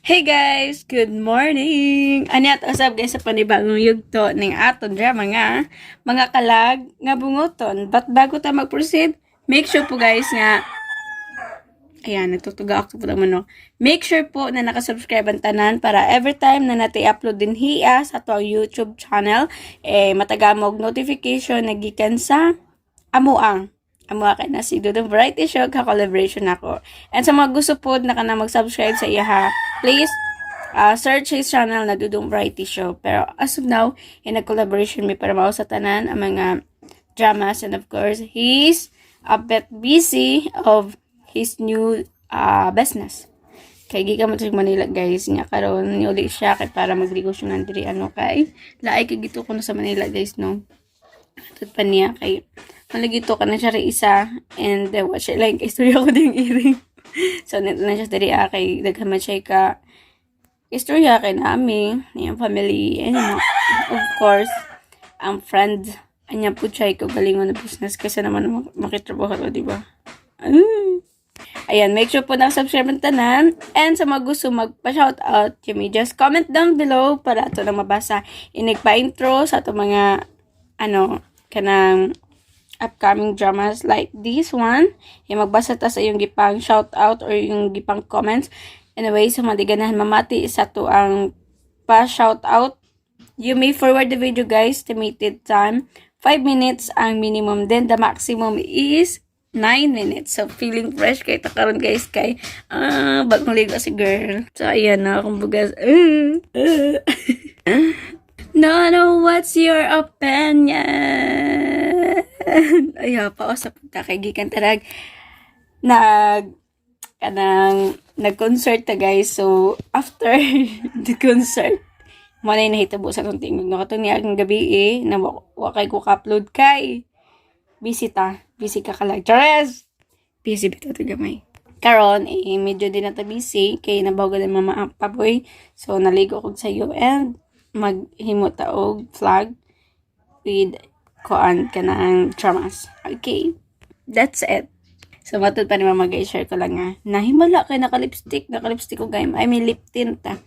Hey guys! Good morning! Ani at usab guys sa panibagong yugto ning aton drama nga Mga Kalag nga Bunguton. But bago ta mag-proceed, make sure po guys nga, ayan, nagtutuga ako po naman, no. Make sure po na nakasubscribe ang tanan para every time na natin upload din hiya sa ato ang YouTube channel, eh, mataga mo og notification na gikan sa amuang. Amuha kay na si Dudong Variety Show, ka-collaboration ako. And sa mga gusto po na kana mag-subscribe sa iya ha, please search his channel na Dudong Variety Show. Pero as of now, in a collaboration mi para mao sa tanan ang mga dramas, and of course, he's a bit busy of his new business. Kay gikan man sa Manila guys, nga karon niuli siya kay para magnegosyo nan diri, ano, kay laay kay gito ko na sa Manila guys, no. Tud pa niya kay malagito ka na siya rin isa and watch it like istorya ko din iring. So nito na siya diri ah, kay daghan man siya ka istorya kay nami niyang family and of course ang friend anya po siya ikaw galingon na business kaysa naman makitrabaho, di ba? Ah. Ayan, make sure po na subscribe ang tanan. And sa mga gusto magpa-shoutout, you may just comment down below para ato na mabasa. Inig pa-intro sa ato mga, ano, kanang upcoming dramas like this one. Yung magbasa ta sa iyong gipang shoutout or yung gipang comments. Anyway, sa mga di ganahan mamati sa ato ang pa-shoutout, you may forward the video guys, estimated time, 5 minutes ang minimum. Then the maximum is 9 minutes. So, feeling fresh kay ta karon guys kay bagong ligo si girl. So, ayan na akong bugas. No, what's your opinion? Ay, pausap ta kay gikan tarag nag kanang nag-concert ta guys. So, after the concert, mo na nahitabo sa atong tingog. No, katong niaging gabi eh, na wa kay ko ka-upload kay busy ta. Busy ka kalag. Chares! Busy bitaw to gamay. Karon eh, medyo din na ta busy kay nabaw ang mama ang paboy. So, naligo ko sa iyo and maghimo ta og vlog with kuan kanang dramas. Okay. That's it. So, matod pa ni mama guys, share ko lang nga. Nahimala kay naka-lipstick. Naka-lipstick ko guys. I mean, lip tint ah.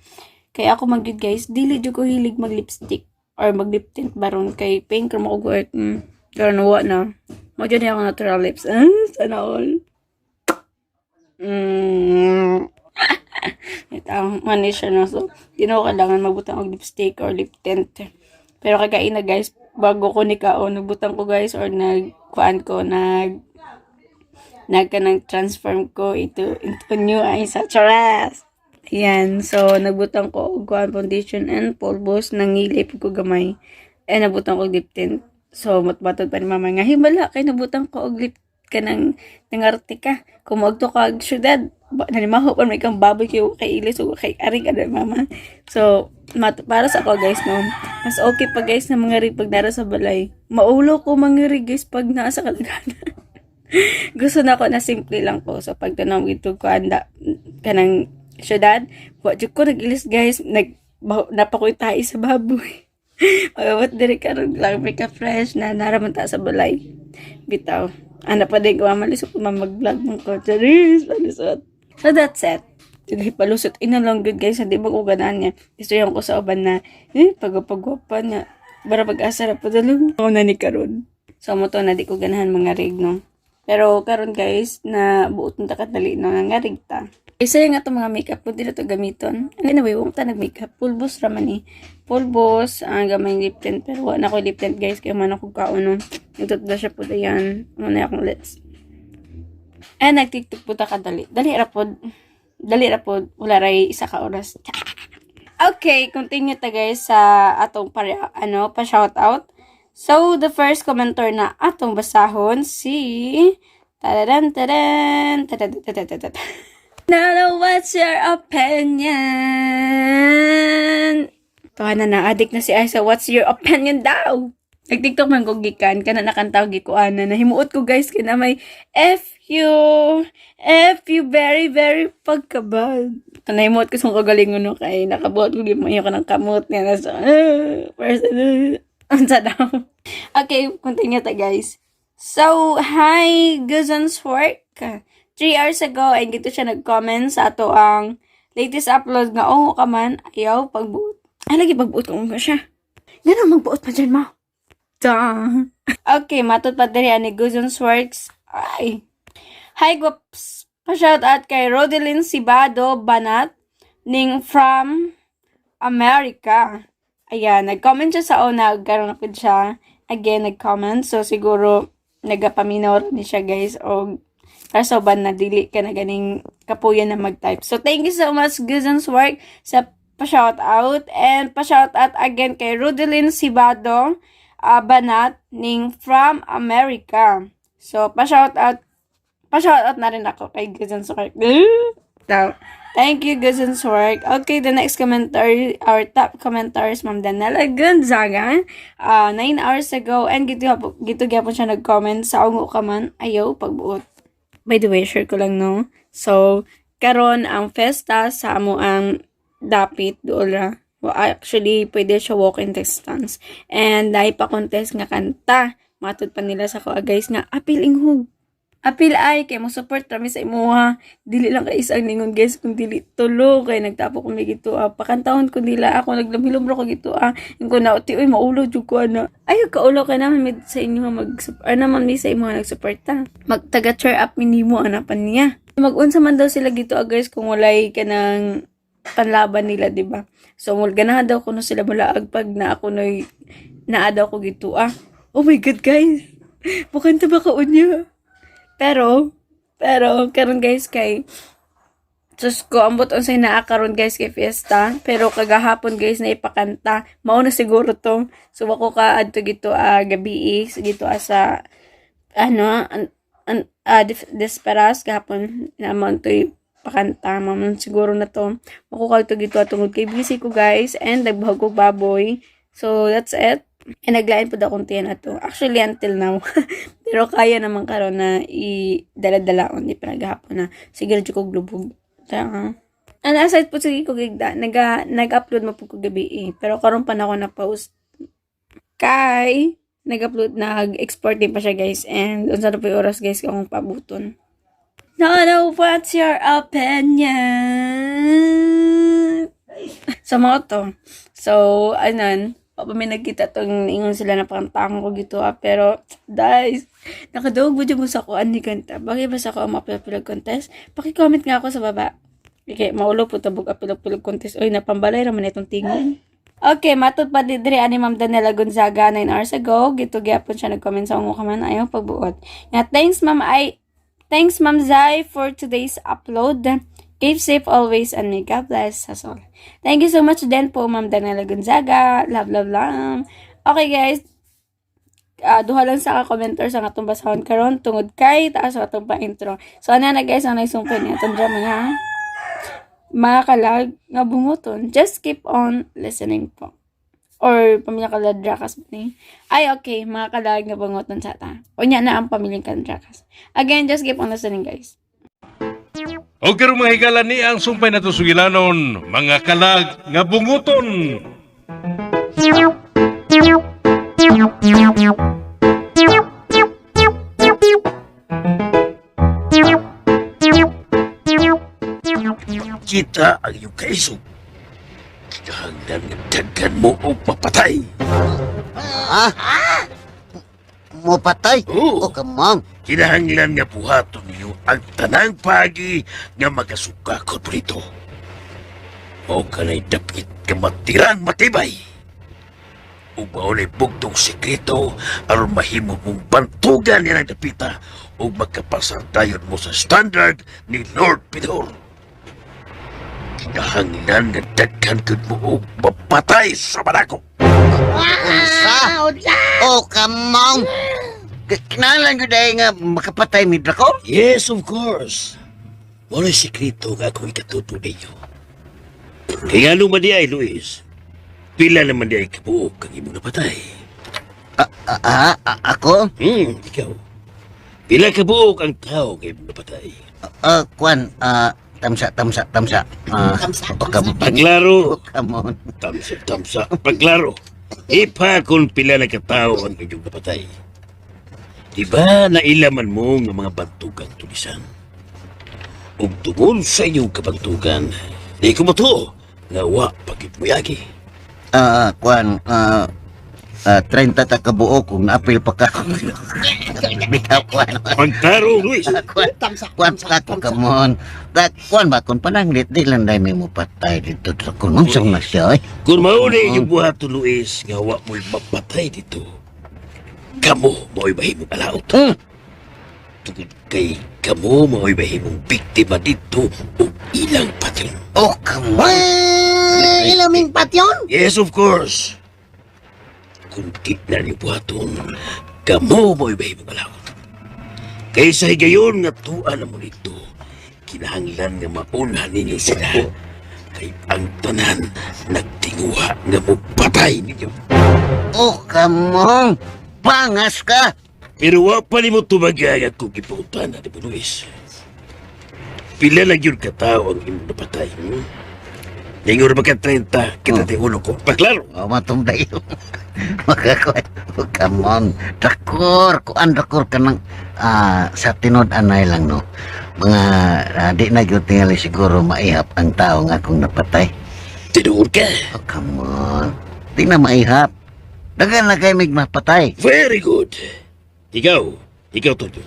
Kaya ako mag guys, dili jud ko hilig mag-lipstick or mag-lip tint baron kay pink ra mo ko guard. Pero nawa na. Mo jud ako natural lips. Ah, sana all. Ito, mani siya no. So, di na ko kailangan magbutang og lipstick or lip tint. Pero kagaina guys, bago ko ni kaon, nagbutang ko guys or nag kuan ko, nag nagka nang transform ko into new eyes sa charas. Ayan, so nagbutang ko og kuan foundation and pulbos, nangilip ko gamay. Eh nabutang ko og lip tint. So matbatod pa ni mama nga himala kay nabutang ko og lip kanang nangarte ka. Kung moadto ka og syudad, nanimaho pa may kang baboy kay ilis o kay aring ano mama. So mat, para sa ako guys no, mas okay pa guys na mga pag nara sa balay. Maulo ko mga guys pag nasa kalagana. Gusto na ako na simple lang ko. So, pag tanaw ito ko, anda, kanang syudad, wa jud ko nag-ilis guys, nag, napakoy tayo sa baboy. Magabot diri karon lang may ka fresh na naraman ta sa balay. Bitaw. Ana pa din ko mamalis ko mag-vlog man ko. Charis, palusot. So that's it. Sige, palusot. Ina lang good guys, hindi ba ko ganahan niya. Istoryan ko sa uban na, eh, pagpagwapa niya. Bara pag-asa ra pa dalong. Ako na ni karon. So mo to na di ko ganahan mga rig no. Pero karon guys, na buot ta kadali no nga rig ta. Isa yung ato mga makeup ko, di na to gamiton. Anyway, wala ta nag-makeup. Pulbos raman eh. Pulbos, ang gamay lip tint. Pero wala na ko lip tint guys, kaya man ako kaon no. Nagtutla siya po dayan. Ano na akong lips. Eh, nag-TikTok po ta kadali. Dali ra pod. Dali ra pod. Wala ray isa ka oras. Okay, continue ta guys sa atong pare, ano, pa shout out. So, the first commenter na atong basahon si tadadan tadan tadan tadan tadan. Now, what's your opinion? Tuwa na na, addict na si Isa. What's your opinion daw? Nag-TikTok man ko gikan, kana nakanta gikuana. Nahimuot ko guys, kina may F you, F you very, very pagkabad. Nahimuot ko sa kagalingon no, kay nakabuhat ko gid mo ka ng kamot niya. Nasa, person, unsa daw. Okay, continue ta guys. So, hi, Guzon's work. 3 hours ago, ay gito siya nag-comment sa ato ang Latest upload nga "Oo ka man, ayaw pagbuot." Ay, lagi pagbuot ko nga siya. Nga magbuot pa dyan mo. Ta. Okay, matod pa diri ani Guzon's Works. Ay. Hi, guwaps. Pa-shout out kay Rodeline Sibado Banat ning from America. Ayan, nag-comment siya sa una, karon na pud siya. Again, nag-comment. So, siguro, nagapaminaw ni siya, guys. O, para sa uban na dili ka na ganing kapuyan na mag-type. So, thank you so much, Guzon's Work, sa pa-shout out. And pa-shout out again kay Rodeline Sibado Banat ning from America. So, pa-shout out na rin ako kay Guzon's Work. So, thank you, Guzon's Work. Okay, the next commentary, our top commenters, Ma'am Danela Gonzaga, 9 hours ago, and gito gyapon siya nag-comment sa "Ungo ka man, ayaw pagbuot." By the way, share ko lang, no? So, karon ang festa sa amo ang dapit dool ra. Well, actually, pwede siya walk-in distance. And dahil pa contest nga kanta, matod pa nila sa ko, guys, nga apil inghug. Apil ay kay mo support rami sa imuha. Dili lang kay isang ningon, guys, kung dili tulo kay nagtapo ko mi gito ah. Pakantahon ko nila ako, naglamhilom ra ko gito ah. Ingko na uti, oy, maulo jud ko ana. Ay, kaulo ka naman mid sa inyo mag ano naman mi sa imo nagsuporta. Mag taga cheer up minimo ana pa niya. Mag-unsa man daw sila gito ah, guys, kung walay kanang panlaban nila, di ba? So, mul ganahan daw kuno sila mulaag pag na ako noy naa daw ko gito ah. Oh my God, guys. Bukanta ba ka unya? Pero, karon, guys, kay, Diyos ko, ambot unsay naa karon, guys, kay fiesta. Pero kagahapon, guys, na ipakanta. Mao na siguro to. So, ako ka adto gito gabi gito sa ano an, Desperas gahapon na mo to'y pakanta. Mao man siguro na to. Ako ka adto gito tungod kay busy ko, guys, and nagbahog ko baboy. So that's it. And naglain po akong tiyan ato. Actually, until now. Pero kaya naman karon na i-dala-dala di pa naghapon na. Sige, jud ko glubog. Ta. And aside po sige ko gigda, nag-upload mo po ko gabi eh. Pero karon pa na ako na-post. Kay nag-upload, nag-export din pa siya, guys. And unsa na po yung oras, guys, akong pabuton. No, no, what's your opinion? So, mga to. So, anan, pa pa may nagkita tong ingon sila na pakantahon ko gito ah. Pero, guys, nakadawag mo dyan mo sa kuan ni kanta. Bagay ba sa ko ang mapilog contest? Paki-comment nga ako sa baba. Okay, maulo po tabog apilog-pilog contest. Oy, napambalay raman itong tingog. Okay, matod pa diri ani Ma'am Daniela Gonzaga 9 hours ago. Gito gyapon siya nag-comment sa "Ungo ka man ayaw pagbuot." Nga thanks, Ma'am, ay thanks, Ma'am Zai, for today's upload. Keep safe always and may God bless us all. Thank you so much din po, Ma'am Daniela Gonzaga. Love, love, love. Okay, guys, duha lang sa ka-commenter sa atong basahon karon tungod kay taas sa atong pa-intro. So ana na, guys, ang naisumpay niya atong drama nga "Mga Kalag nga Bunguton." Just keep on listening po. Or "Pamilya Kalandrakas" ba ni? Ay, okay. "Mga Kalag nga Bunguton" sa ta. Unya na ang "Pamilyang Kalandrakas." Again, just keep on listening, guys. O karon, mga higala, ni ang sumpay nato sugilanon, "Mga Kalag nga Bunguton." Kita ang iyong kaisog. Kinahanglan nga daghan mo og mapatay. Ha? Mo patay? Oo. O come on. Kinahanglan nga buhaton ninyo ang tanang pagi nga makasukakot mo nito. Mao kanay dapit nga matirang matibay. Ug mao nay bugtong sekreto aron mahimo mong bantugan nilang dapita ug makapasar dayon mo sa standard ni Lord Pidor. Kinahanglan nga daghan gud mo og mapatay sa manako. Unsa? Oh, come on. Kinahanglan gyud ay nga makapatay mi Draco? Yes, of course. Mao na'y sekreto nga akong ikatuto ninyo. Kaya nga man di ay, Luis, pila naman di ay kabuok ang imong napatay? Ah, ah, ah, ako? Ikaw. Pila kabuok ang tao nga imong napatay? Ah, kwan, ah, tamsa, tamsa, tamsa. Ah, Tamsa, oh, come on. Paglaro. Oh, come on. Tamsa, tamsa. Paglaro. Ipa kung pila na katao ang inyong napatay. Di ba nailaman mo nga mga bantugang tulisan? Ug tungod sa inyong kabantugan, Di ko matuo nga wa pagit mo yagi. Ah, kuan, 30 ta kabuo kung naapil pa ka. Bitaw kuan. Pagtarong, Luis. Kuan, kuan pa ko kamon. Da, kuan ba kun pananglit di lang dai may mo patay dito sa kun unsang na siya oy. Kung mauna yung buhaton, Luis, nga wa mo'y mapatay dito. Kamo mo'y mahimong alaot. Tungod kay kamo mo'y mahimong biktima dito o ilang patyon. Oh, come on. Eh, ilaming patyon? Yes, of course. Kung di na niyo buhaton, kamo mo'y mahimong alaot. Kaysa higayon nga tuwa na mo nito, kinahanglan nga mauna ninyo sila. Kay ang tanan nagtinguha nga mupatay ninyo. Oh, come on. Pangas ka. Pero wa pa nimo tumagay akong gipangutan na ni Luis. Pila lang yun katao ang imong napatay. Ningon ba ka 30, kita ti ulo ko. Paklaro. Oh, matumday. Makakuan. Oh, come on. Dakor. Kuan dakor ka ng sa tinod anay lang, no? Mga di na gyud tingali siguro maihap ang tao nga akong napatay. Tinuod ka. Oh, come on. Di na maihap. Dagan na kay mig mapatay. Very good. Ikaw, ikaw, Tonyo.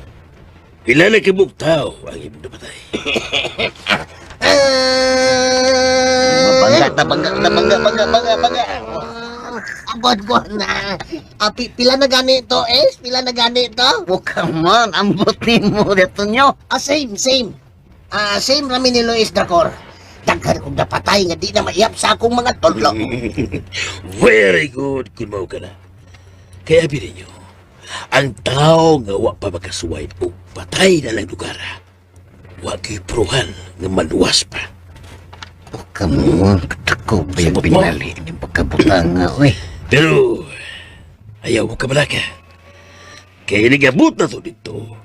Pila na kabuk tao ang imong napatay. Bangga ta, bangga ta, bangga, bangga, bangga, bangga. Abot ko na. Api, pila na gani to, eh? Pila na gani to? Oh, come on. Ambot nimo dito nyo. Ah, same, same. Ah, same rami ni Luis Dracor. Daghan kong napatay nga di na maihap sa akong mga tudlo. Very good kung mao ka na. Kaya abi ninyo, ang tao nga wa pa makasuway o patay na lang lugar, wa kay pruhan nga maluwas pa. Oh, come on. Dako ba yung Sabot mo. pinali ni pagkabutang nga, uy. Pero, ayaw mo kabalaka. Kaya nagabot na to dito.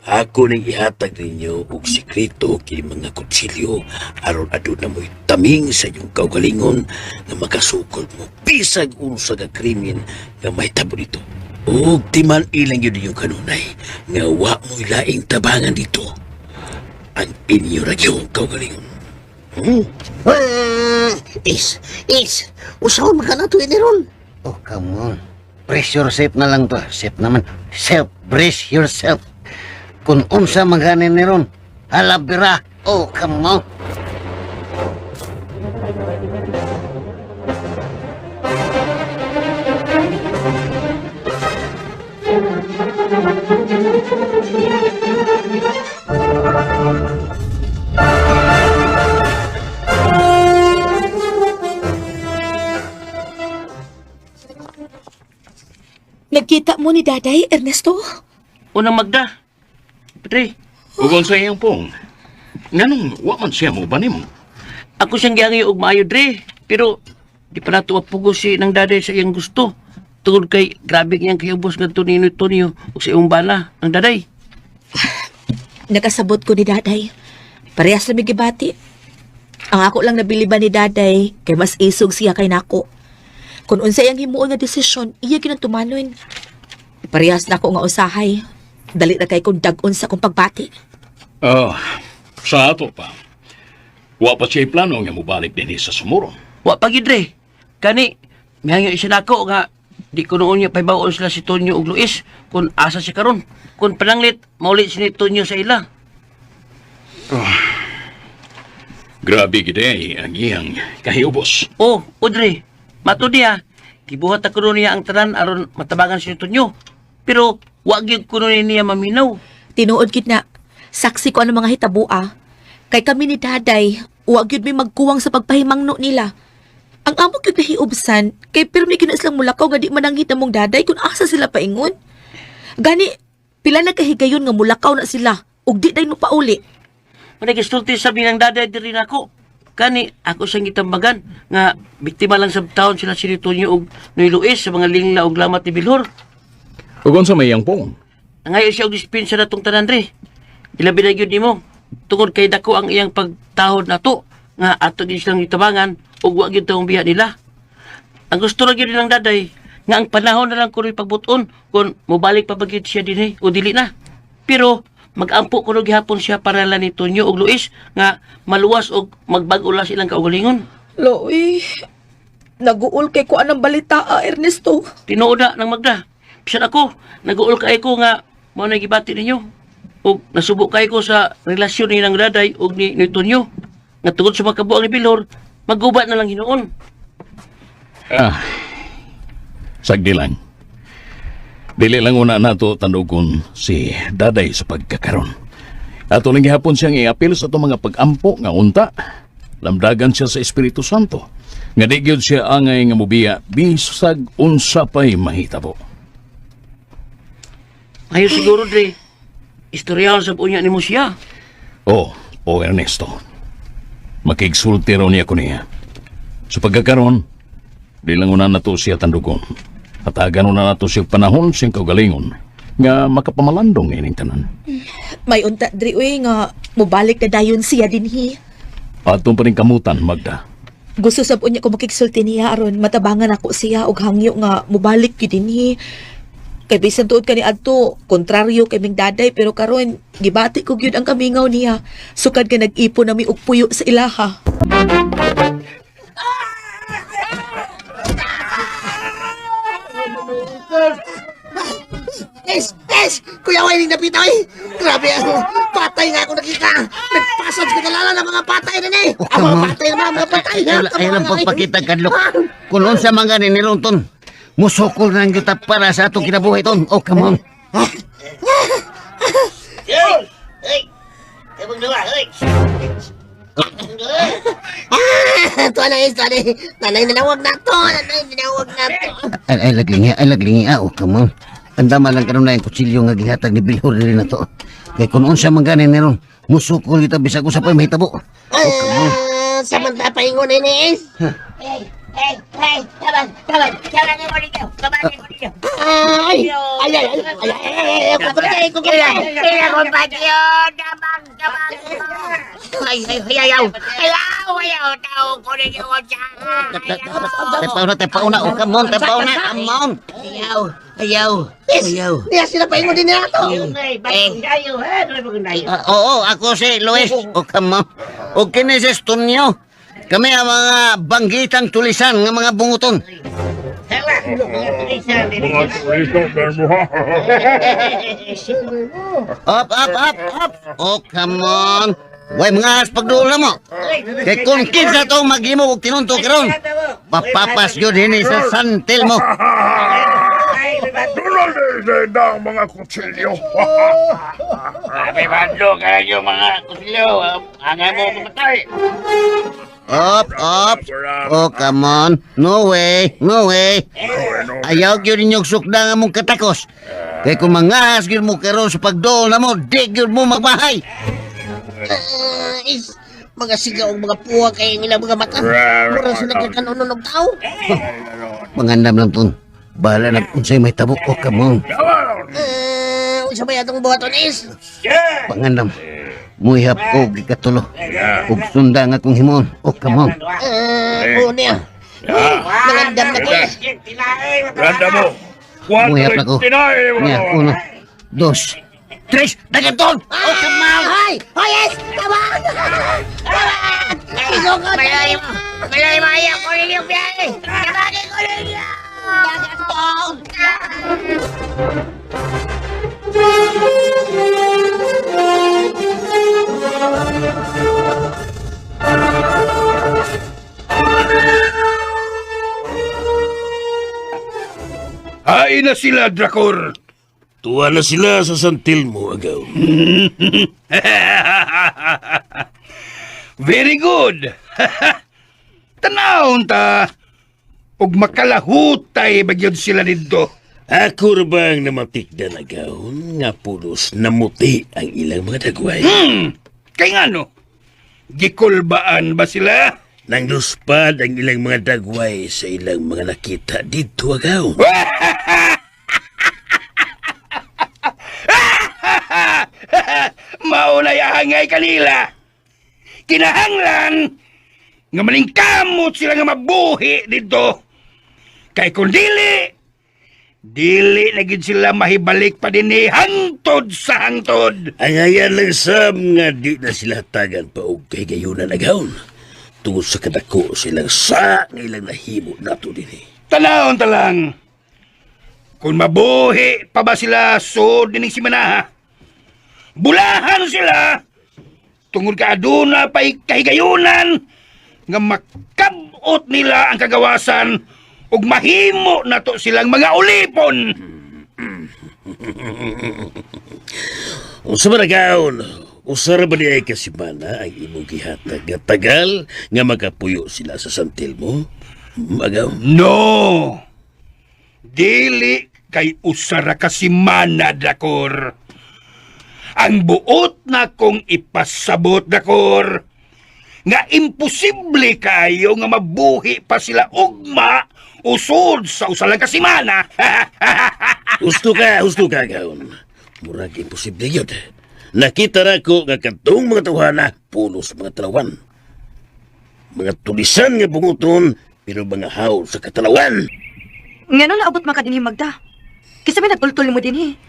Ako ning ihatag ninyo og sikreto kini mga kutsilyo aron aduna mo'y taming sa inyong kaugalingon nga makasukol mo bisag unsa ka krimen nga mahitabo dito. Ug timan ilang yun inyong kanunay nga wa mo'y laing tabangan dito. Ang inyo ra gyud kaugalingon. Ah, is, is, usaon man ka na to iniron. Oh, come on. Brace yourself na lang to. Safe naman. Self, brace yourself. Kung unsa magani ni ron, halabira. Oh, come on. Nagkita mo ni Daday, Ernesto? Unang Magda. Pre, Ug unsa iyang pong? Nganong wa man siya mo ba nimo? Ako siyang giangi og maayo dre, pero di pa nato mapugos si nang daday sa iyang gusto. Tungod kay grabe niyang kayubos ngadto ni Tonyo ug sa iyong bana ang daday. Nakasabot ko ni Daday. Parehas na may gibati. Ang ako lang nabiliban ni Daday, kay mas isog siya kay nako. Kung unsa iyang himuon nga desisyon, iya gyud ang tumanon. Parehas na ako nga usahay. Dali na kay kong dag-on sa akong pagbati. Oh, sa ato pa. Wa pa siya plano nga mobalik dinhi sa Sumuro. Wa pa gid dre. Kani mihangyo siya nako nga di ko noon niya pahibaw-on sila si Tonyo ug Luis kung asa siya karon. Kung pananglit mauli si ni Tonyo sa ila. Grabe gid ay ang iyang kahiubos. Oh, Audrey, mato niya. Gibuhat ako kuno niya ang tanan aron matabangan si Tonyo. Pero wa gyud kuno niya maminaw. Tinuod gid na. Saksi ko ano mga hitabua. Kay kami ni Daday, wa gyud mi magkuwang sa pagpahimangno nila. Ang amo gyud nahiubsan, kay pirmi gyud na silang mulakaw nga di mananghit namong Daday kung asa sila paingon. Gani, pila na kahigayon nga mulakaw na sila ug di day mo pauli. Manay gisulti sa binang daday diri nako. Kani ako siyang gitambagan nga biktima lang sa taon sila si Tonyo og Noy Luis sa mga lingla og lamat ni Bilhor. Ug unsa may iyang pong? Nangayo siya og dispensa natong tanan dre. Ilabi na gyud nimo tungod kay dako ang iyang pagtahod nato nga ato gyud silang gitabangan ug wa gyud taong biya nila. Ang gusto ra gyud nilang daday nga ang panahon na lang kuno'y pagbuton kung mobalik pa ba gyud siya dinhi o dili na. Pero Magampo kuno gihapon siya para lang ni Tonyo og Luis nga maluwas og magbag-o lang silang kaugalingon. Loy, naguol kay ko anang balita, ah, Ernesto. Tinuod na nang Magda. Bisan ako, naguol kay ko nga mao na gibati ninyo. Og nasubo kay ko sa relasyon ni nang daday og ni Tonyo. Nga tungod sa makabuang ni Bilor, maguba na lang hinuon. Ah, sagdi lang. Dili lang una nato tandugon si Daday sa pagkakaron. Ato lang gihapon siyang iapil sa atong mga pag-ampo nga unta. Lamdagan siya sa Espiritu Santo. Nga di gyud siya angay nga mubiya bisag unsa pa'y mahitabo. Ayo siguro dre. Istoryahan sa unya nimo siya. Oh, oh Ernesto. Makigsulti raw niya ko niya. Sa pagkakaron, di lang una nato siya tandugon. Hatagan una nato siya panahon siyang kaugalingon nga makapamalandong ining tanan. May unta dri uy nga mobalik na dayon siya dinhi. Atong pa rin kamutan, Magda. Gusto sab unya ko makigsulti niya aron matabangan ako siya og hangyo nga mobalik gyud dinhi. Kay bisan tuod kani adto, kontraryo kay ming daday pero karon gibati ko gyud ang kamingaw niya. Sukad ka nag-ipon nami og puyo sa ilaha. Es! Es! Kuya Wayne, napita eh! Grabe ang patay nga ako nakita! Nagpasad sa kalala ng mga patay na eh! Ang mga patay na mga patay! Ayaw lang pagpakita kadlok. Kung unsa man gani nilong ton, musukol na ang kita para sa atong kinabuhi ton. Oh, come on. Ah! Tuwa na eh! Tuwa na eh! Nanay nanawag na to! Nanay nanawag na to! Ay, ay laglingi, ay laglingi. Ah, oh, come on. Andama lang karon na yung kutsilyo nga gihatag ni Bilhor diri na to. Kay kung unsa man gani nilong, musukol kita bisag unsa pa'y mahitabo. Oh, come on. Ah, samanta paingon ini eh! Ay! Ay! Ay! Ay! Ay! Ay! Ay! Ay! Ay! Tepaw na, tepaw na. Oh, come on, tepaw na, come on. Ayaw, ayaw, ayaw. Niya sila paingon din na to! Ah, oo, ako si Luis. O come on. O kini si Stonyo. Kami ang mga banggitang tulisan nga mga bunguton. Up, up, up, up. Oh, come on. Way mga ahas pagduol mo. Kay kung kinsa tong maghimo og tinunto karon, mapapas gyud hini sa santil mo. ang mga kutsilyo. Up, up. Oh, come on. No way, no way. Ayaw gyud ninyong sukda nga mong katakos. Kay kung mangahas gyud mo karon sa pagduol na mo, di gyud mo magbahay. Ah, is, mga sigaw mga puwa kay ang ilang mga mata. Mura sila kakanunon og tao. Pangandam lang ton. Bahala na unsay may tabo. Oh, come on. Ah, unsa ba atong buhaton is? Pangandam. Muihap ko gikatulo. Ug sunda nga akong himuon. Oh, come on. Ah, oo niya. Nangandam na ko is. Ganda mo. Muihap na ko. Niya, uno, dos, tres. Dagan ton! Oh, come on! Hoy! Hoy is! Tabang! Tabang! Isukot! Malay mo! Ayaw ko ninyo biyahe! Tabangin ko ninyo! Dagan Ay na sila, Drakor. Tuwa na sila sa santil mo, agaw. Very good. Tanawon ta. Ug makalahutay bagyod sila didto. Ako ra bang namatikdan agaw nga pulos namuti ang ilang mga dagway. Kay ngano? Gikulbaan ba sila? Nang luspad ang ilang mga dagway sa ilang mga nakita dito agaw. Maunay ahangay kanila. Kinahanglan nga malingkamot sila nga mabuhi dito. Kay kung dili, Dili na gid sila mahibalik pa dinhi hangtod sa hangtod. Ang ayan lang sab nga di na sila tagan pa og kahigayunan agawon. Tungod sa kadako silang sa nga ilang nahimo nato dinhi. Tanawon ta lang. Kung mabuhi pa ba sila sud dining simanaha? Bulahan sila tungod ka aduna pa'y kahigayunan nga makabot nila ang kagawasan ug mahimo nato silang mga ulipon. Unsa man agaon, usa ra ba di ay kasimana ang imong gihatag nga tagal nga makapuyo sila sa santil mo? Agaw? No! Dili kay usa ra ka semana, Dakor. Ang buot na kong ipasabot, Dakor, nga imposible kayo nga mabuhi pa sila ugma usod sa usa lang ka semana. Husto ka, gaon. Murag imposible yun. Nakita ra ko nga kadtong mga tawhana puno sa mga talawan. Mga tulisan nga bunguton, pero mga haw sa katalawan. Ngano naabot man ka dinhi, Magda? Kisa may nagtultol mo dinhi.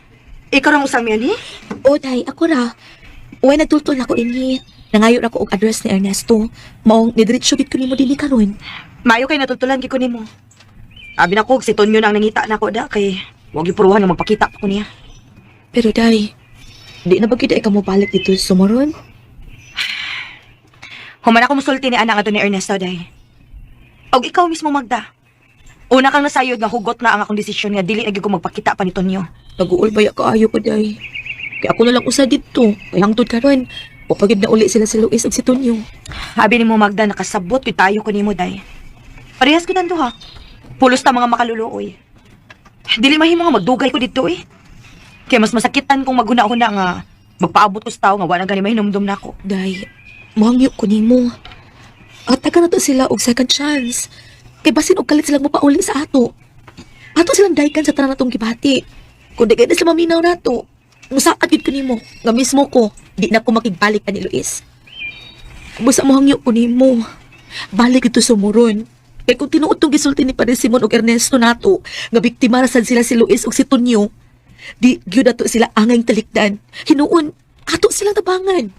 Ikaw rang usang miyan, eh? O, day, ako ra. Uy, nagtultol ako ini. Nangayo ra ko og address ni Ernesto. Maong nidiretso gid ko nimo dinhi karon. Maayo kay natultulan gid ko nimo. Abi na ko si Tonyo na ang nangita nako da kay wag gipuruhan nga magpakita pa ko niya. Pero day, di na ba gid ay ka mo balik dito sumuron? Human ako musulti ni anak ato ni Ernesto day. Og ikaw mismo, Magda. Una kang nasayod nga hugot na ang akong desisyon nga dili na gyud ko magpakita pa ni Tonyo. Nag-uol ba ya kaayo ko day? Kay ako na lang usa didto. Kay hangtod karon, wa pa gid na uli sila si Luis ug si Tonyo. Abi nimo, Magda, nakasabot gyud tayo ko nimo day. Parehas ko nando ha. Pulos ta mga makaluluoy. Dili mahimo nga magdugay ko didto eh. Kaya mas masakitan kung maghuna-huna nga magpaabot ko sa tao nga wala gani mahinumdum nako. Day, mohangyo ko nimo. At taga na to sila og second chance. Kay basin og kalit silang mopauli sa ato. Ato silang daykan sa tanan natong gibati. Kung di kay na sila maminaw nato, musaad gid ko nimo nga mismo ko di na ko makigbalik ani Luis. Busa mohangyo ko nimo. Balik ito sumuron. Kay kung tinuod tong gisulti ni Padre Simon og Ernesto nato, nga biktima ra sad sila si Luis ug si Tonyo, di gyud ato sila angay talikdan. Hinuon, ato silang tabangan.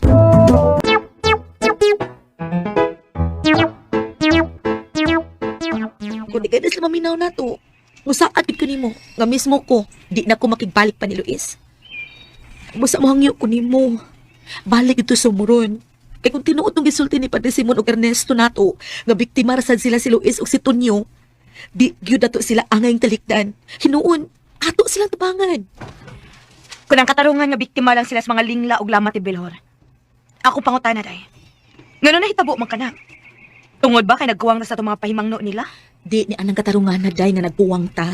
Kung di kay na sila maminaw nato, musaad gid ko nimo nga mismo ko di na ko makigbalik pa ni Luis. Busa mohangyo ko nimo. Balik ito sumuron. Kay kung tinuod tong gisulti ni Padre Simon og Ernesto nato, nga biktima ra sad sila si Luis ug si Tonyo, di gyud ato sila angay talikdan. Hinuon, ato silang tabangan. Kung ang katarungan nga biktima lang sila sa mga lingla og lamat ni Belhor. Ako pangutana day. Ngano nahitabo man kana? Tungod ba kay nagkuwang na sa itong mga pahimangno nila? Di ni anang katarungan na day nga nagbuwang ta.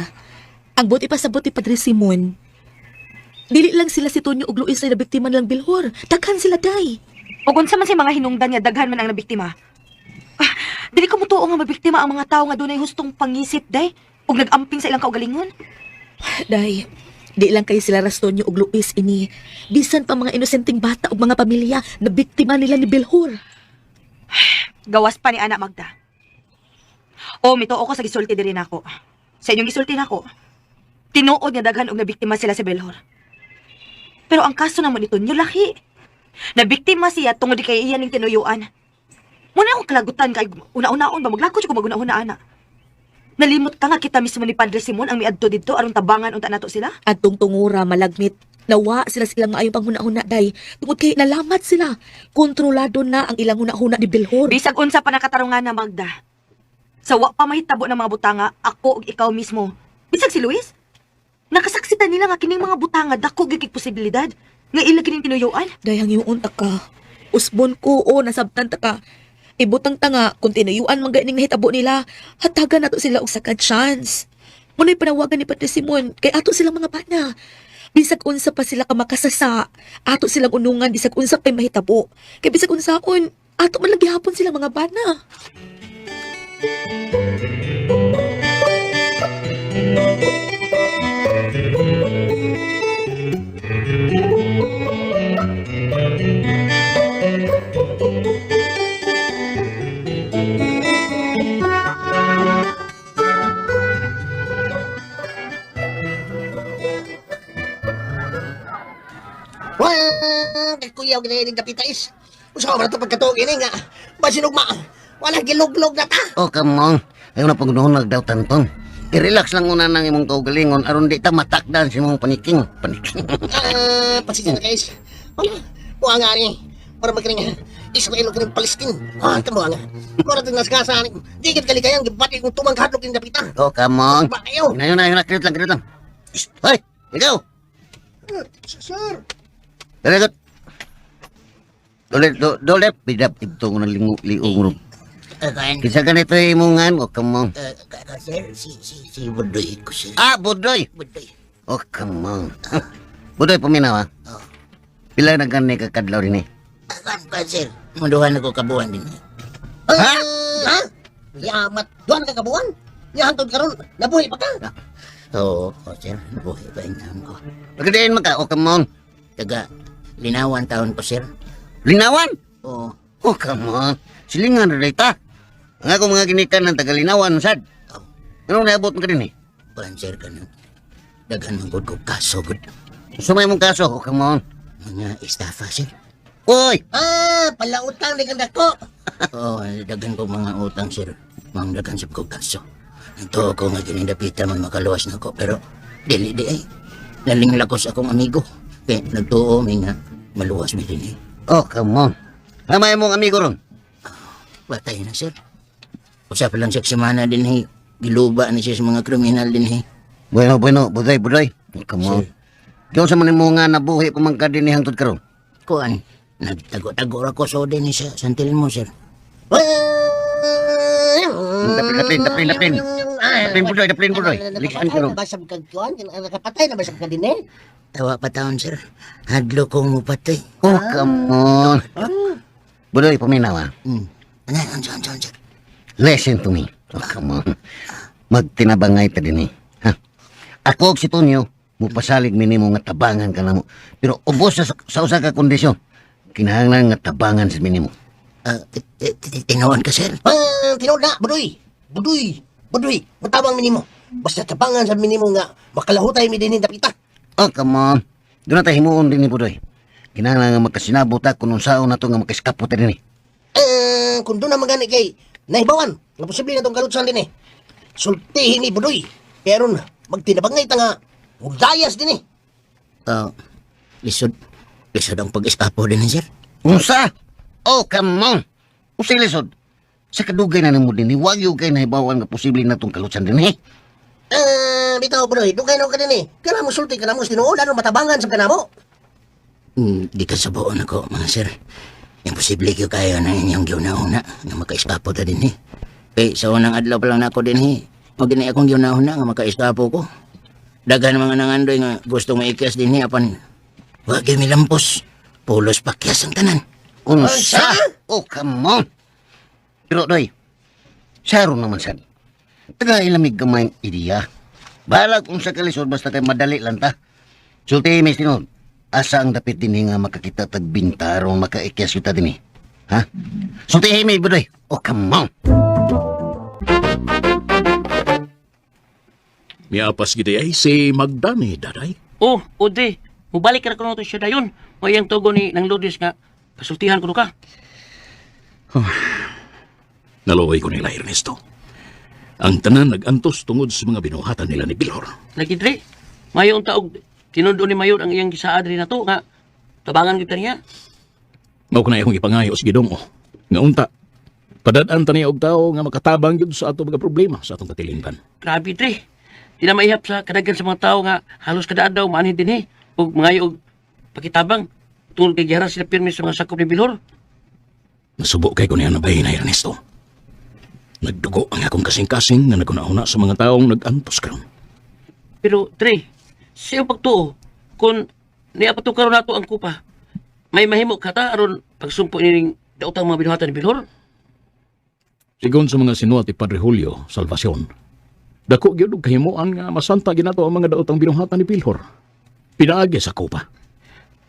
Ang buti pa sa buti Padre Simon. Dili lang sila si Tonyo ug Luis ay nabiktima nilang Bilhor. Daghan sila day. O kung sa man sa mga hinungdan nga daghan man ang nabiktima. Ah, dili ko mutuo nga mabiktima ang mga tao nga dunay hustong pangisip day ug nag-amping sa ilang kaugalingon. Day, di lang kay sila Rastonyo ug Luis ini. Bisan pa mga inosenteng bata ug mga pamilya na biktima nila ni Bilhor. Gawas pa ni Ana, Magda. O mituo ko sa gisulti diri nako. Sa inyong gisulti nako. Tinuod nga daghan og nabiktima sila sa Belhor. Pero ang kaso namo nito nyo lahi. Nabiktima siya tungod kay iya ning tinuyuan. Muna akong kalagutan kay una-unaon ba maglakot ko maguna-una ana. Nalimot ka nga kita mismo ni Padre Simon ang miadto didto aron tabangan unta nato sila? Adtong tungura malagmit. Nawa sila silang maayong panghuna-huna day. Tungod kay nalamat sila. Kontrolado na ang ilang huna-huna ni Bilhor. Bisag unsa pa nakatarungan na, Magda. Sa wa pa mahitabo ng mga butanga, ako ug ikaw mismo. Bisag si Luis. Nakasaksitan nila nga kining mga butanga dako gyud kay posibilidad nga ila kining tinuyuan. Dayang yuon ta ka. Usbon ko o nasabtan ta ka. Ibutang ta nga kung tinayuan man ganing nahitabo nila, hatagan nato sila og second chance. Muna'y panawagan ni Padre Simon kay ato silang mga bana. Bisag unsa pa sila ka makasasa, ato silang unungan bisag unsa pa'y mahitabo. Kay bisag unsaon, ato man lang gihapon sila mga bana. Nagkuyaw gina ining dapita is. Usa man to pagkatuog ini nga basinugma. Wala giluglog na ta. Oh, come on. Ayaw na pagnuhunag daw tanton. I-relax lang una ng imong kaugalingon aron di ta matakdan sa imong paniking. Paniking. Ah, pasensya na guys. Wala, buha nga ni. Para magkaring Israel o karing Palestine. Ah, ito buha nga. Mura itong naskasa ni. Di kit kalikayang gibati kung tumang hadlok yung dapita. Oh, come on. Ba kayo? Ayun na, ayun na. Kirit lang, kirit lang. Shh! Hoy, ikaw! Sir. Dali, dali. Dole, dole, bidap ito ng lingu, liung ro. Kinsa ganito imong ngan, oh, come on. Sir, si Budoy ko, sir. Ah, Budoy. Budoy. Oh, come on. Budoy, paminaw, ha? Pila na gani ka kadlaw din eh. Kan ka, sir. Munduhan ako kabuan din. Ha? Ha? Yamat. Duhan ka kabuan? Yahantod karon, nabuhi pa ka. Oo, oh, sir. Nabuhi pa yung taon ko. Pagkadiin man ka, oh, come on. Taga, linawan taon ko, sir. Linawan? Oo. Oh, come on. Silingan rin ta. Ang ako mga ginikan ng taga-linawan, sad. Anong naabot mo ka din eh? Kuan, sir, kanang daghan man gud ko kaso, gud. Sumay mong kaso, oh, come on. Mga estafa, sir. Uy! Ah, palautang ni kang dako. Oo, daghan ko mga utang, sir. Mga daghan sab ko kaso. Ito ako nga ginindapita man makaluwas na ko, pero dili di ay. Naling lakos akong amigo. Kaya nagtuo mi nga maluwas mi din eh. Oh, come on. Hamay mong amigo ron. Patay na, sir. Usa pa lang siya semana din eh. Giluba na siya sa mga kriminal din eh. Bueno, bueno, Budoy, Budoy. Oh, come on. Diyon sa man mo nga nabuhi pa man ka din eh hangtod karon. Kuan, nagtago-tago ra ko sa din sa Santilmo, sir. Dapin, dapin, dapin, dapin. Dapin, Budoy, dapin, Budoy. Liksaan ka ron. Basab ka kuan, nakapatay na basab ka din eh. Tawa pa taon, sir. Hadlo kong mupatay. Oh, come on. Budoy, paminaw ah. Ano, ano, ano, sir? Listen to me. Oh, come on. Magtinabangay ta din eh. Ha? Ako og si Tonyo, mupasalig minimo nga tabangan ka namo. Pero ubos sa usa ka kondisyon. Kinahanglan nga tabangan sa minimo. Ah, tinawan ka, sir? Ah, tinuod na, Budoy. Budoy, Budoy, matabang minimo. Basta tabangan sa minimo nga makalahutay mi din dapita. Oh, come on. Doon na tayo himuon din ni Budoy. Kinahanglan nga magkasinabot ta kung unsaon na to nga makaeskapo ta din eh. Eh, kung doon na magani kay nahibawan, nga posible na tong kalutsan din eh. Sultihin ni Budoy. Pero magtinabangay ta nga mudayas din eh. Ah, lisod. Lisod ang pag-eskapo din, eh, sir. Unsa? Oh, come on. Unsay lisod? Sa kadugay na nimo din, wag yung kay nahibawan nga posible na tong kalutsan din eh. Eh, bitaw Budoy, dugay na ka din eh. Kana mo sulti kana mo tinuod ano matabangan sa kanamo. Di ka sabuon ako, mga sir. Imposible kayo kayo na inyong giuna-una nga maka-eskapo ta din eh. Kay sa unang adlaw pa lang nako din eh. Mao gini akong giuna-una nga maka-eskapo ko. Daghan mga nangandoy nga gusto maikyas din eh apan wa gyud milampos. Pulos pakyas ang tanan. Unsa? Oh, come on. Pero, Doy, saro naman sad. Taga ilamig gamay ideya. Balag kung sa kalisod, basta kay madali lang ta. Sulti, Miss Tinog, asa ang dapit din nga makakita tag bintarong makaikyas kita din eh. Ha? Sulti, mi, Budoy. Oh, come on. Miapas gid ay si Magdani, daday. Oh, ode. Mubalik ra kuno to siya dayon. Mo iyang tugo ni nang Lourdes nga pasultihan kuno ka. Naluoy ko nila, Ernesto. Ang tanan nag-antos tungod sa mga binuhatan nila ni Bilhor. Lagi dre. Mayo unta og tinud-on ni Mayor ang iyang gisaad rin nato nga tabangan kita niya. Mao ko na akong ipangayo sa Ginoo. Nga unta, padad-an ta niya og tawo nga makatabang gyud sa ato mga problema sa atong katilingban. Grabe dre. Di na maihap sa kadaghan sa mga tao nga halos kada adlaw maanhin din eh. Ug mangayo og pakitabang tungod kay gihara sila pirmi sa mga sakop ni Bilhor. Nasubo kay ko niya na na Ernesto. Nagdugo ang akong kasing-kasing nga naguna-una sa mga taong nag-antos karon. Pero Dre, sa iyong pagtuo, kung niapato karon nato ang kupa, may mahimo ka ta aron pagsumpo nining daotang mga binuhatan ni Bilhor? Sigon sa mga sinuat ni Padre Julio Salvacion, dako gyud og kahimuan nga masanta ginato ang mga daotang binuhatan ni Bilhor. Pinaagi sa kupa.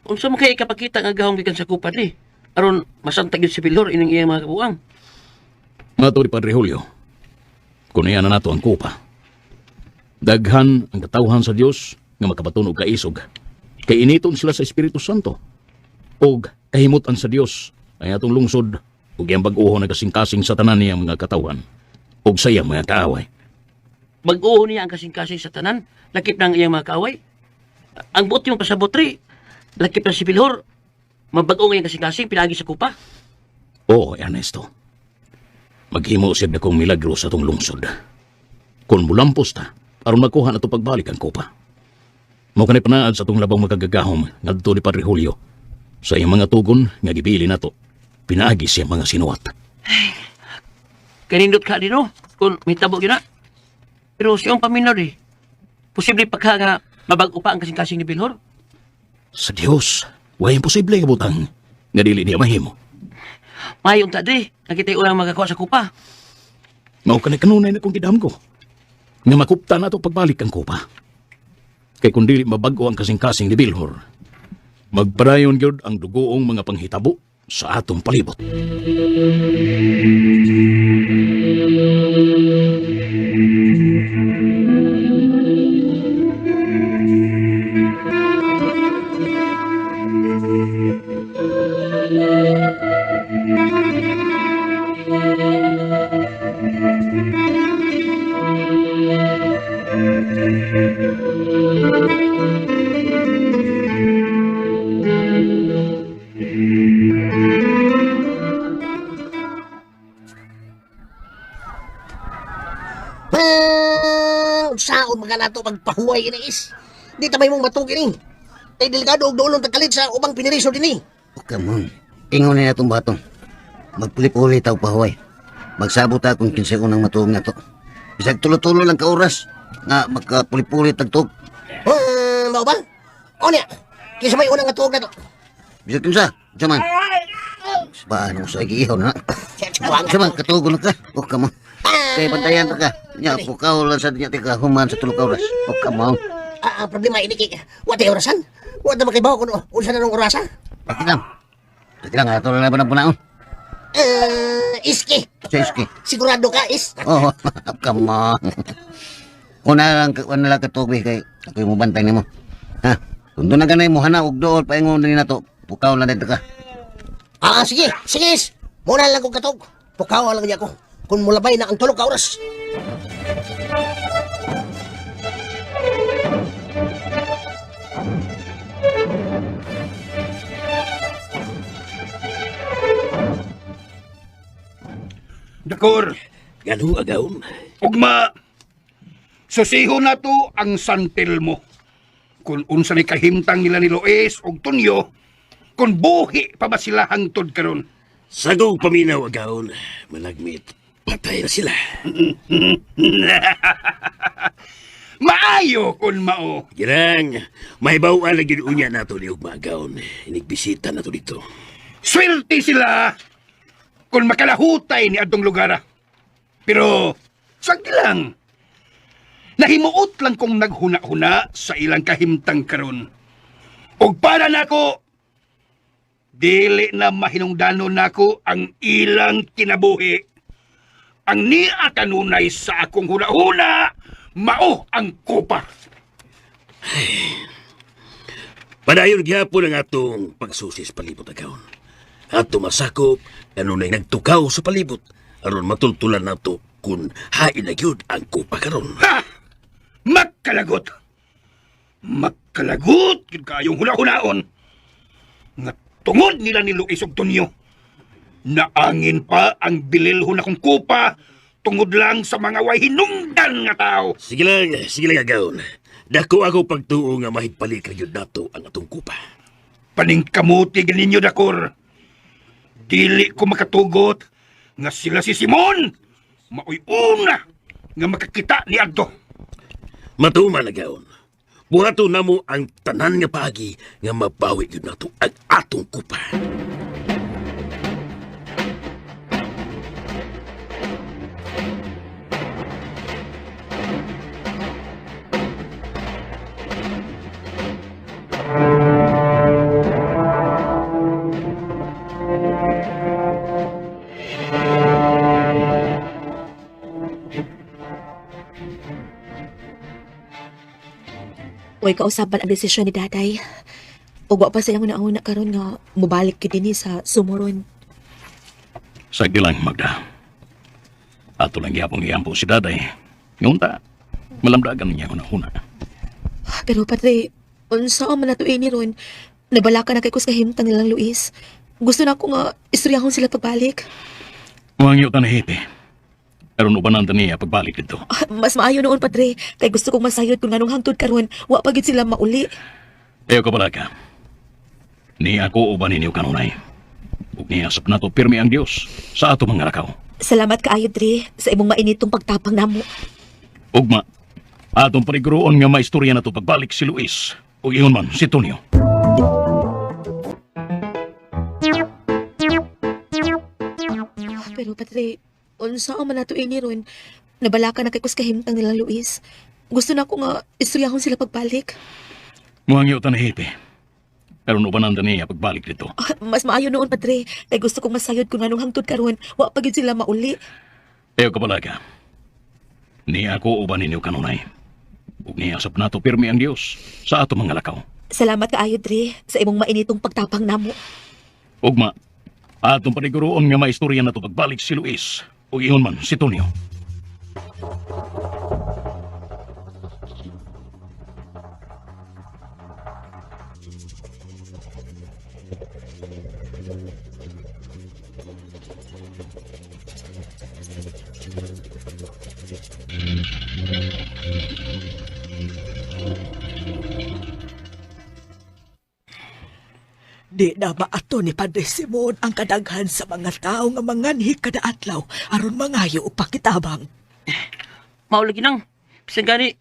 Unsa man kay ikapakita nga gahom gikan sa kupa dre? Aron masanta gyud si Bilhor ining iyang mga kabuang. Mato ni Padre Julio, kung iya na nato ang kupa, daghan ang katawhan sa Dios nga makabaton og kaisog. Kay initon sila sa Espiritu Santo. Og kahimutan sa Dios ang atong lungsod ug iyang bag-oho nagkasing-kasing sa tanan niyang mga katawhan ug sa iyang mga kaaway. Bag-o niya ang kasing-kasing sa tanan, lakip na ang iyang mga kaaway. Ang buot yung pasabot re, lakip na si Bilhor. Mabag-o nga iyang kasing-kasing, pinagi sa kupa. Oo, Ernesto. Maghimo siya dakong milagro sa atong lungsod. Kung mulampos ta, aron makuha na ito pagbalik ang kopa. Mao kanay panaad sa atong labang makagagahom ngadto ni Padre Julio sa iyang mga tugon nga gibili nato. Pinaagi siya mga sinuwat. Kanindot ka din, no? Kung may tabo yun na. Pero siyang paminaw eh. Posible pa ka nga mabag-o pa ang kasing-kasing ni Bilhor. Sa Dios, way imposible nga butang nga dili niya mahimo. Mayon ta di, nakita'y unang magakuha sa kupa. Mao kanay kanunay na kong gidam ko. Nga makupta na to pagbalik ang kopa. Kay kung dili mabag-o ang kasing-kasing ni Bilhor, magpadayon gyud ang dugoong mga panghitabo sa atong palibot. Saon mga nato pagpahuway ini is. Di ta may mong matug ini. Kay delikado og duolon tagkalit sa ubang piniriso dinhi. Oh, come on. Ingon na itong batong. Magpuli-puli tao pahuway. Magsabot ta kung kinsay unang matuog na to. Bisag tulo-tulo lang ka oras nga magkapuli-puli tagtog. Mao ba? O niya, kinsa may unang nga tuog na to? Bisag kinsa, unsa man. Paano sa giihaw na? Unsa man katuog na ka? Oh, come on. Kay bantayan ta ka. Nya pukaw lang sa dinya tika human sa tulo ka oras. Oh, come on. Ah, ang problema ini kay wa tay orasan. Wa ta makibaw kun unsa na nung orasa. Pati lang. Pati lang ato lang na punaon. Eh, iski. Sa iski. Sigurado ka is. Oh, come on. Una lang una lang katubi kay ako'y mubantay nimo. Ha? Kung doon na ganay mo hana og dool paingon ni nato. Pukaw lang dito ka. Ah, sige, sige is. Muna lang kong katog. Pukaw lang niya ko. Kung mulabay na ang tulog ka oras. Dakor, Gano agawon? ugma, susiho na to ang santil mo. Kung unsa ni kahimtang nila ni Lois og Tunyo, kung buhi pa ba sila hangtod karon. Sagong paminaw agawon, malagmit. Patay na sila. Maayo kun mao. Girang, may bawaan lagi unya nato ni Ugma agawon. Inigbisita na to dito. Swerte sila kung makalahutay ni adtong lugar. Ah. Pero sagdi lang. Nahimuot lang kong naghuna-huna sa ilang kahimtang karon. Og para nako, dili na mahinungdanon nako ang ilang kinabuhi. Ang nia kanunay sa akong huna-huna, mao ang kupa. Padayon gihapon ang atong pagsusis palibot agawon. Ato masakop kanunay nagtukaw sa palibot aron matultulan nato kung hain na gyud ang kupa karon. Ha! Magkalagot! Magkalagot! Yun kayong huna-hunaon! Nga tungod nila ni Luis og Tonyo, naangin pa ang bililho na kong kupa tungod lang sa mga way hinungdan nga tao. Sige lang agawon. Dako ako pagtuo nga mahigpalik ra gyud nato ang atong kupa. Paningkamuti ganinyo dakor. Dili ko makatugot nga sila si Simon maoy una nga makakita ni Adto. Matuman agawon. Buhaton namo ang tanan nga paagi nga mabawi gyud nato ang atong kupa. Uy, kausaban ang desisyon ni daday. Ug wa pa sa iyang una-una karon nga mobalik gyud dinhi sa Sumuron. Sagdi lang, Magda. Ato lang gihapon giampo si Daday. Ngunta, malamdagan niya una-una. Pero padre, unsa man nato ini ron? Nabalaka na kay ko sa kahimtang nilang Luis. Gusto na ko nga istoryahon sila pagbalik. Wangyo ta na hepe. Aron ubanan ta niya pagbalik dito. Ah, mas maayo noon padre, kay gusto kong masayod kung nganong hangtod karon wa pa gyud sila mauli. Ayaw ka pala ka. Ni ako uban ninyo kanunay. Ug niya sab nato pirmi ang Dios sa ato mga lakaw. Salamat kaayo dre sa imong mainitong pagtapang namo. Ugma, atong paniguroon nga maistorya nato pagbalik si Luis ug ingon man si Tonyo. Pero padre, unsa man nato ini ron? Nabalaka na kay ko sa kahimtang nilang Luis. Gusto na ko nga istoryahon sila pagbalik. Wangyo ta na hepe. Aron ubanan ta niya pagbalik dito. Ah, mas maayo noon padre, kay gusto kong masayod kung nganong hangtod karon wa pa gyud sila mauli. Ayaw ka pala ka. Ni ako uban ninyo kanunay. Ug niya sab nato pirmi ang Dios sa ato mga lakaw. Salamat kaayo dre sa imong mainitong pagtapang namo. Ugma, atong paniguroon nga maistorya nato pagbalik si Luis ug ingon man si Tonyo. Di na maato ni Padre Simon ang kadaghan sa mga tao nga manganhi kada adlaw aron mangayo og pakitabang. Mao lagi nang. Bisan gani,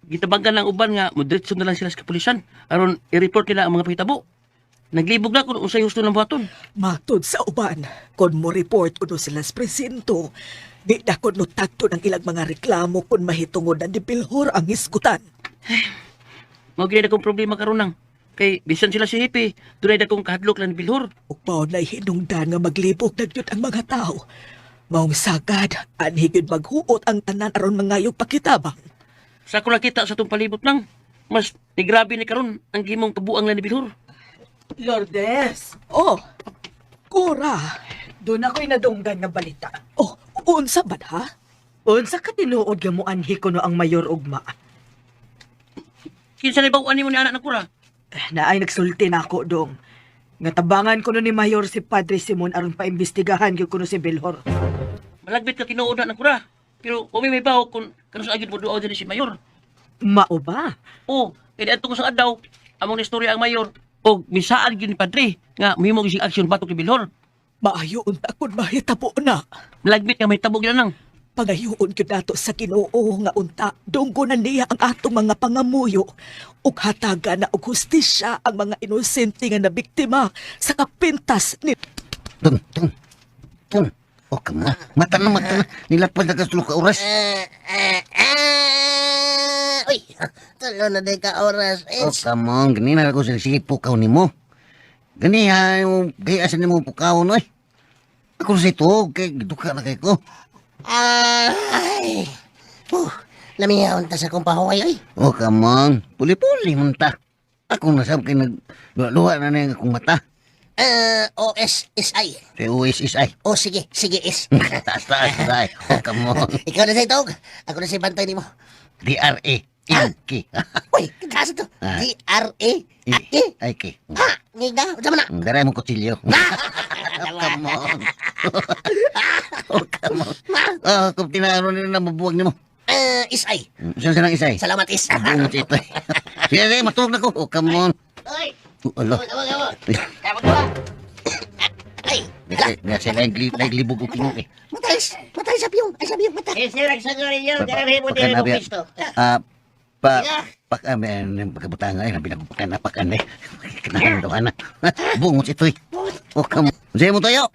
gitabangan lang uban nga modiretso na lang sila sa kapulisan aron i-report nila ang mga pahitabo. Naglibog na kung unsay husto ng buhaton. Matod sa uban, kon mo report kuno sila sa presinto, di na kuno tagto ng ilang mga reklamo kung mahitungod na ni Bilhor ang hisgutan. Mao gid akong problema karon nang. Kay bisan sila si Hippie, dunay dakong kahadlok lang ni Bilhor. Ug mao na'y hinungdan nga maglibog na gyud ang mga tao. Maong sagad, anhi gyud maghuot ang tanan aron mangayo pakitabang. Sa ako nakita sa itong palibot nang, mas nigrabe ni karon ang gimong kabuang lang ni Bilhor. Lourdes, Oh, Cora. doon ako'y nadunggan nga balita. Oh, unsa man ha? Unsa ka tinuod nga moanhi kuno ang mayor ugma? Kinsa na bawaan nimo ni anak na kura? Naay nagsulti na ako dong. Nga tabangan kuno ni mayor si Padre Simon aron paimbestigahan gyud kuno si Bilhor. Malagbit ka tinuod na kura. Pero kung may bawo kung kanus agid mo duaw din si mayor. Mao ba? Oh, kay adto ko sa adlaw, among istorya ang mayor. Og misaan gyud ni padre nga mahimo gyud siyang aksyon batok ni Bilhor. Maayo unta kun mahitabo na. Malagbit nga mahitabo gyud nang. Pagayuon gyud nato sa Ginoo nga unta dunggonan niya ang atong mga pangamuyo ug hatagan na og hustisya ang mga inosente nga nabiktima sa kapintas ni Tung, tung, tung. Oh, come on. Mata na, mata na. Nilapad na ka ka oras. Uy, tulo na day ka oras. Oh, come on. Gani na ako sa sige pukaw nimo. Gani ha, yung kaya asa nimo pukaw no eh. Ako sa ito, kay duka na kay ko. Ay. Lamiyaon ta sa kong pahuway, oy. Oh, come on. Puli-puli man ta. Ako nasab kay nag luha na na yung akong mata. O-S-S-I. Sa OSSI. O, sige, sige, S. Taas, taas, taas. Oh, come on. Ikaw na sa itog. Ako na sa bantay nimo. D-R-A. I-K. Uy, kasa to. Ah. D-R-A. E. I-K. Ha, ngiga. Unsa man na? Dara mo kutsilyo. Oh, come on. Oh, come on. Oh, kung tinaro nila na mabuwag nimo. Is-I. Saan silang isay? Salamat, is. Bungot ito. Sige, sige, matulog na ko. Oh, come on. Uy, Oh, ala. awa, awa. Ay, Nasa naglibog ko tingog eh. matay, matay sa piyong. Ay, sa piyong, mata. Ah, pa, pak, ah, may pagkabutang ay, nabinagbukan na pakan eh. Kinahan daw ana. Bungot ito eh. Oh, come on. Sige mo tayo.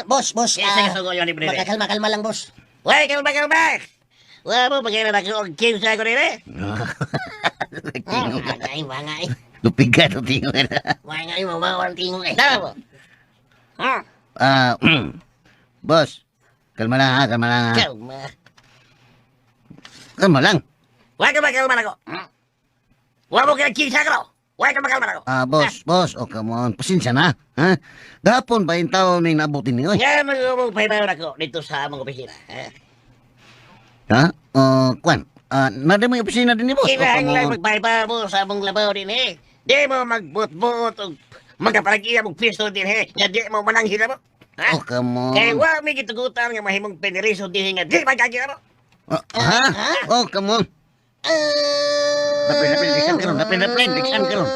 Boss, boss. Makakalma-kalma lang, boss. Wey, kalma kalma. Wa mo pagkira na og kinsa ko nila. Tingog. Ay, wanga eh. Lupiga to tingog. Wanga eh, mawawang tingog eh. Ah, boss. Kalma lang ha, kalma lang ha. Kalma. Kalma lang. Wa kalma kalma nako. Wa mo kira kinsa ko. Huwag ka makalma ako. Ah, boss, boss, oh come on. Pasensya na, ha? Gapon ba yung tao may naabutin niyo, eh? Nga mag-umong pahibayon ako dito sa among opisina. Ha? Ha? Oh, kwan. Ah, nada mo yung opisina din ni boss. Oh, come Kinahanglan on. magpahibaw mo sa among labaw din eh. Di mo magbutbuot o magkapalagiya mong pisto din eh. Nga di mo mananghila mo. Ha? Oh, come on. Kaya wa may gitugutan nga mahimong peneriso din nga di magkagi mo. Oh, ha? Oh, come on. Napin, napin, diksan karon, napin, napin, diksan karon.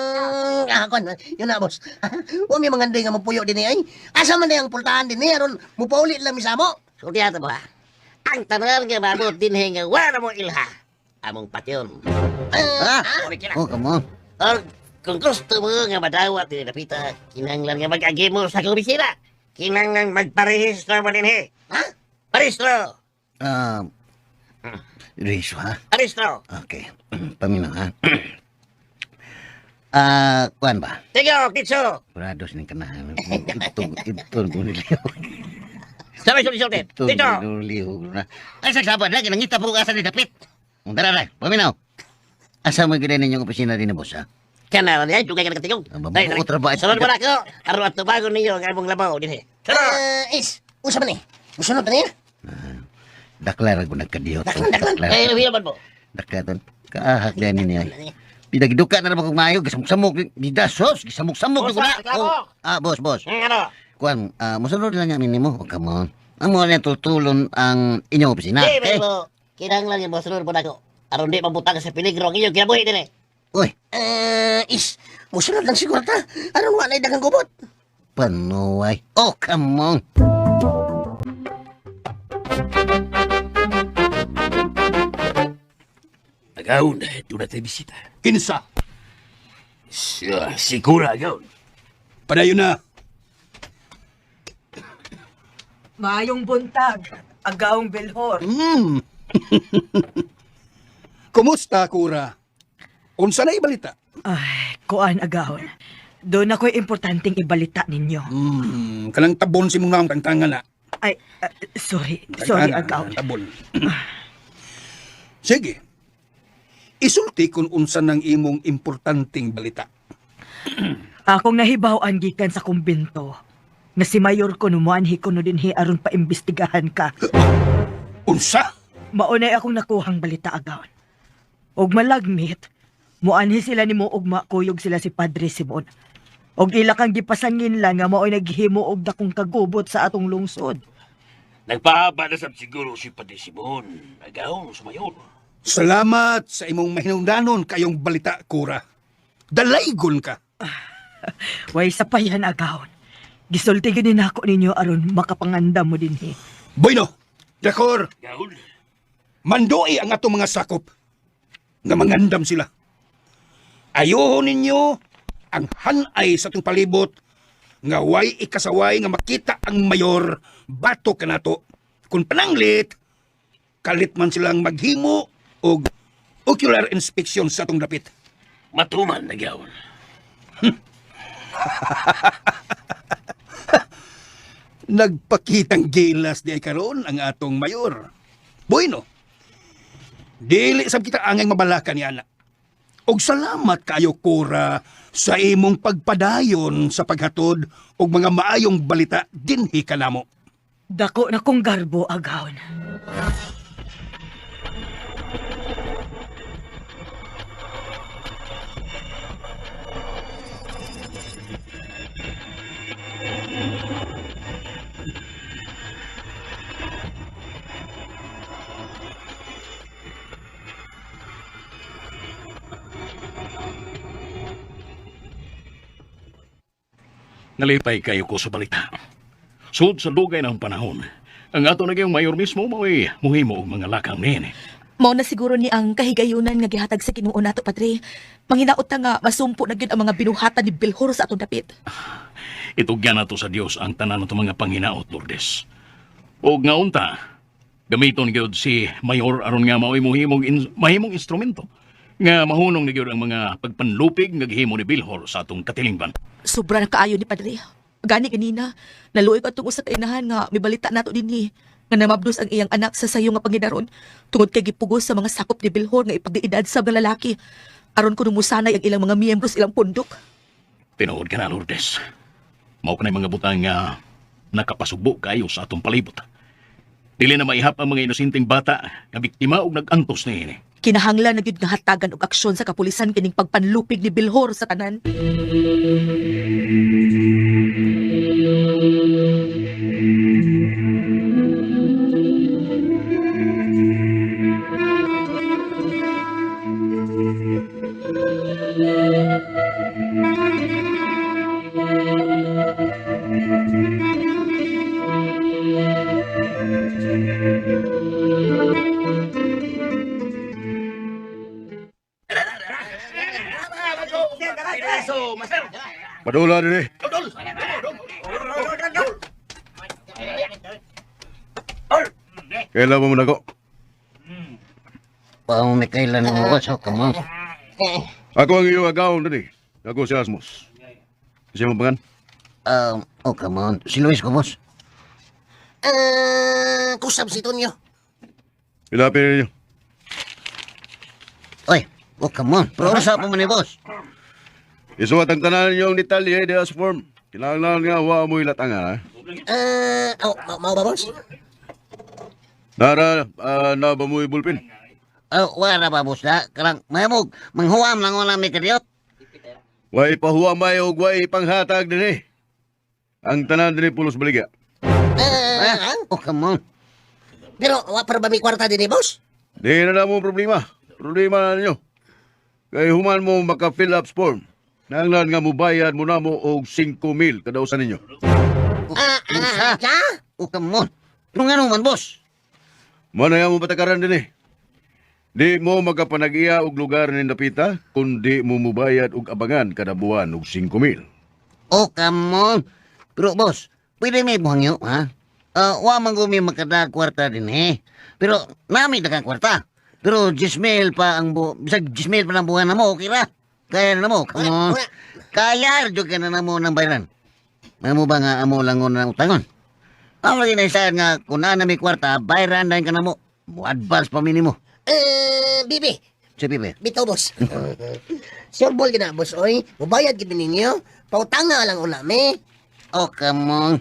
Ah, kon, yun na, boss. Wa may mga nga mapuyo din eh, ay. Asa man na ang pultahan din eh, aron mupaulit lang misamo. Sulti ato ba? Ang tanan nga maabot din eh, nga wala mo ilha. Among patyon. Ha? Oh, come on. Or kung gusto mo nga madawat din napita, kinahanglan nga mag-agi mo sa opisina. Kinahanglan magparehistro mo din eh. Ha? Parehistro! Ah, Riso, ha? Parehistro! Okay. Paminaw, ha? Ah, kuan ba? Sige, Kitso! Prados ning kanahan. Ito, ito, nilihog. Sabay, sulti, sulti! Ito, Kitso! nilihog na. Ay, sagsabad na, ginangita po asa ni Dapit. Tara, tara, paminaw. Asa mo gina ninyong opisina din na boss, ha? Kana niya, dugay ka nakatingog. Mabuot ra ba? Sunod mo na ako. Aron at tubagon ninyo ang among labaw din eh. Sunod! Is, usa man eh. Musunod na niya. Daklar ako nagkadiyot. Daklan, daklan. Eh, hilaban mo. Daklar. Kaahak din niya. Pinagduka na naman kong maayo, gisamok-samok, gidasos, gisamok-samok. Boss, reklamo. Oh, ah, boss, boss. Ano? Kuan, ah, musunod lang niya nimo. Oh, come on. Ang mga niya tutulon ang inyong opisina. Di, Okay? pero kinahanglan nga mosunod mo na ako. Aron di mabutang sa peligro ang inyong kinabuhi din eh. Uy. Is, musunod lang siguro ta. Aron wa na daghang gubot. Panuay. Oh, come on. Agaon, doon natin bisita. Kinsa? Siya, sigura, agaon. Padayon na. Maayong buntag, agaong Belhor. Kumusta, Kura? Unsa na ibalita? Ay, kuan agaon. Doon ako'y importanteng ibalita ninyo. Kanang tabon si mong naong tangtangan na. Ay, sorry, sorry Tangtangan, agaon. Tabon. Sige. Isulti kung unsa nang imong importanteng balita. Akong nahibaw-an gikan sa kumbento na si Mayor ko numuanhi ko no dinhi aron paimbestigahan ka. Unsa? Maunay akong nakuhang balita agaon. Og malagmit, muanhi sila nimo og makuyog sila si Padre Simon. Og ila kang gipasangin lang nga mao'y naghimo og dakong kagubot sa atong lungsod. Nagpahaba na sab siguro si Padre Simon. Agaon, sumayon. Salamat sa imong mahinungdanon kayong balita, Kura. Dalaygon ka. Way sa payan agaon. Gisulti gyud ni nako ninyo aron makapanganda mo dinhi. Bueno, Dakor, Agaon. mandoi ang atong mga sakop. Nga mangandam sila. Ayuhon ninyo ang hanay sa atong palibot nga way ikasaway nga makita ang mayor bato kanato. Kung pananglit, kalit man silang maghimo og ocular inspection sa atong dapit. Matuman, agaon. Nagpakitang gilas di ay karon ang atong mayor. Bueno, dili sab kita angay mabalaka ni ana. Og salamat kayo Cora sa imong pagpadayon sa paghatod og mga maayong balita dinhi kanamo. Dako na kong garbo agaon. Nalipay kayo ko sa balita. Sud sa dugay ng panahon, ang ato naging mayor mismo mao'y muhimo og mga lakang niini. Mao na siguro ni ang kahigayunan nga gihatag sa Ginoo nato, Padre. Manghinaot ta nga masumpo na gyud ang mga binuhatan ni Bilhor sa atong dapit. Itugyan nato sa Dios ang tanan nato mga panghinaot, Lourdes. Og nga unta, gamiton gyud si mayor aron nga mao'y muhimong mahimong instrumento nga mahunong ni gyud ang mga pagpanlupig nga gihimo ni Bilhor sa atong katilingban. Sobra na kaayo ni Padre. Gani ganina, naluoy ko atong usa ka inahan nga mibalita nato dinhi nga namabdos ang iyang anak sa sayo nga panginaron tungod kay gipugos sa mga sakop ni Bilhor nga ipagdiedad sa mga lalaki. Aron kuno musanay ang ilang mga miyembro sa ilang pundok. Tinuod ka na, Lourdes. Mao kanay mga butang nga nakapasubo kayo sa atong palibot. Dili na maihap ang mga inosenteng bata nga biktima og nag-antos niini. Kinahanglan na gyud nga hatagan og aksyon sa kapulisan kining pagpanlupig ni Bilhor sa tanan. Padula diri. Kailan mo nako? Paong may kailan mo, boss. Oh, come on. Ako ang iyong agawon diri. Ako si Asmus. Siya mo pangan? Oh, come on. Si Luis ko, boss. Ah, kusab si Tonyo. Ilapin ninyo. Oy, oh, come on. Pero sa pa man ni boss. Isuwat ang tanan ninyo ang detalye diha sa form. Kinahanglan nga wa mo ilatanga. Ha? Ah, oh, mao ba, boss? Nara, na ba mo ibulpin? Oh, wala ba, boss na? Karang, mayamog, manghuam lang wala may kadiyot. Way pahuamay og way panghatag dinhi. Ang tanan dinhi pulos baligya. Ah, Oh, come on. Pero wa pa ba may kwarta din eh, boss? Di na mo problema. Problema na ninyo. Kay human mo maka-fill up form. Nanglan nga mubayad mo na mo og 5,000 kada usa ninyo. Ah, ah, ah, Oh, come on. Pero nga naman, boss. Mo na mo patakaran dinhi. Di mo makapanag-iya og lugar ni Napita kundi mo mubayad og abangan kada buwan og 5,000. Oh, come on. Pero, boss, pwede may buhangyo, ha? Wa man gumi makada kwarta din, eh. Pero, nami dagang kwarta. Pero, 10,000 pa ang bisag 10,000 pa ang buwan na mo, okay ra? Kaya na mo, come on. Kaya, jud ka na na mo ng bayaran. Mamo ba nga amo lang ng utangon? Ang lagi na isa nga, kung naa na may kwarta, bayaran dahil ka na mo. Mo advance pa minimo. Eh, bibi. Si Bibi. Bitaw, boss. Sure ball gina, boss, oy. Mubayad gid ninyo. Pautanga lang una, me. Oh, come on.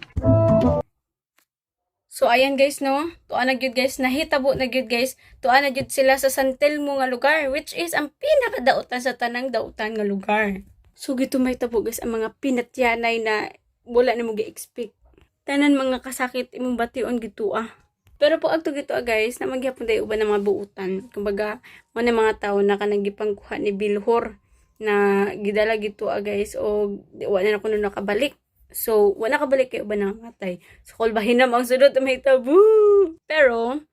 So ayan guys no, tuan na gyud guys, nahitabo na gyud guys, tuan na gyud sila sa San Telmo nga lugar which is ang pinakadautan sa tanang dautan nga lugar. So gito may tabo guys ang mga pinatyanay na wala nimo gi-expect. Tanan mga kasakit imong bation gid ah. Pero po agto gito guys, na magyapon tayo uban ng mga buutan. Kumbaga, mo na mga tao na kanang gipangkuha ni Bilhor na gidala gito guys o wala na kuno nakabalik. So, wala kabalik kay uban ng matay. So, kulbahin na ang sunod may tabu. Pero,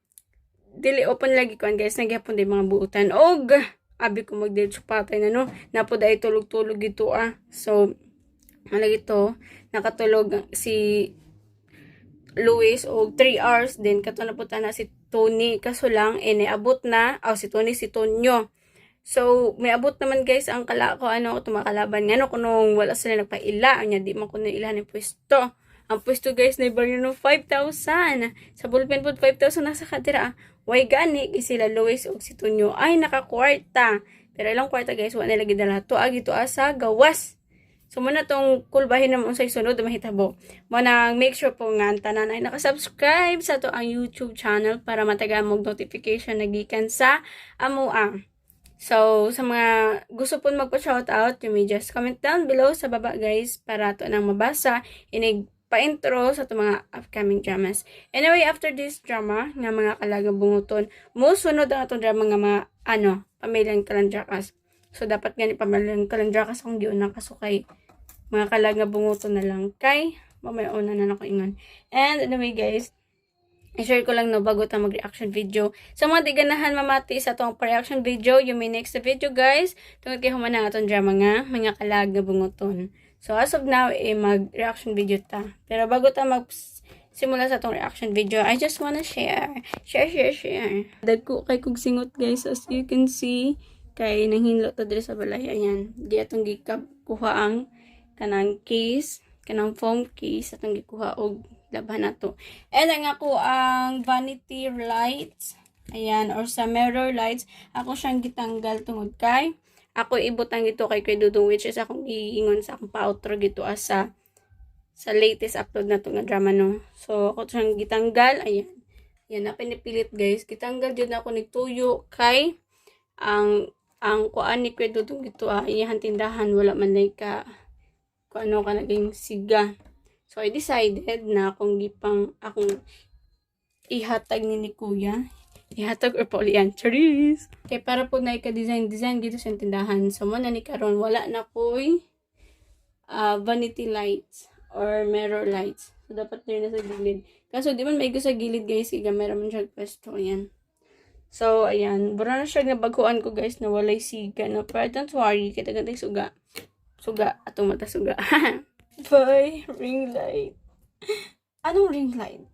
dili open lagi kuan guys, nagyapon din mga buutan. Og, abi ko magdiretso patay na no. Napod ay tulog-tulog ito ah. So, malagi to, nakatulog si Luis og 3 hours din kato na po na si Tony kaso lang eh abot na aw si Tony si Tonyo. So may abot naman guys ang kala ko ano tumakalaban nga no kunong wala sila nagpaila nya di man kuno ila ni pwesto. Ang pwesto guys na ibaryo no 5,000 sa bullpen pod 5,000 nasa kadira. Way gani kay sila Luis og si Tonyo ay nakakwarta. Pero ilang kwarta guys wa nila gidala to agi to asa gawas. So muna tong kulbahin na unsay sunod mahitabo. Mo nang make sure po nga ang tanan ay nakasubscribe sa to ang YouTube channel para matagaan mong notification na gikan sa amoa. So sa mga gusto po magpa-shoutout, you may just comment down below sa baba guys para to nang mabasa inig pa-intro sa to mga upcoming dramas. Anyway, after this drama nga mga kalagang bunguton, mo sunod ang atong drama nga mga ano, Pamilyang Kalandrakas. So dapat gani Pamilyang Kalandrakas akong giunang kasukay mga kalaga bunguto na lang kay mamaya una na nako ingon. And anyway guys, i-share ko lang no bago ta mag-reaction video. Sa mga di ganahan mamati sa atong reaction video, you may next the video guys. Tungod kay human ang atong drama nga mga kalag nga bunguton. So as of now, eh, mag-reaction video ta. Pero bago ta mag simula sa atong reaction video, I just wanna share. Share, share, share. Dagko kay kog singot guys, as you can see, kay nanghinlo ta diri sa balay. Ayan, di atong gikab kuha ang kanang case, kanang foam case atong gikuha og labhan nato. And ang ako ang vanity lights, ayan, or sa mirror lights, ako siyang gitanggal tungod kay Ako ibutang ito kay Kuya Dudong, which is akong giingon sa akong pa-outro gito as sa latest upload na to nga drama, no. So ako siyang gitanggal, ayan. Yan na pinipilit, guys. Gitanggal jud na ako nagtuyo kay ang kuan ni Kuya Dudong gito ah, iyang tindahan wala man lay ka kung ano ka naging siga. So I decided na akong gipang akong ihatag ni Kuya. Ihatag or paulian. Charis! Kay para po na ika-design design dito sa tindahan. So mo na ni karon wala na ko'y vanity lights or mirror lights. So dapat din na sa gilid. Kaso di man maigo sa gilid, guys, kay gamay ra man siya pwesto, ayan. So ayan, bura na siya nga baguan ko, guys, na walay siga no. Pero don't worry, kay tagan suga. Suga atong mata suga. Bye, ring light. Anong ring light?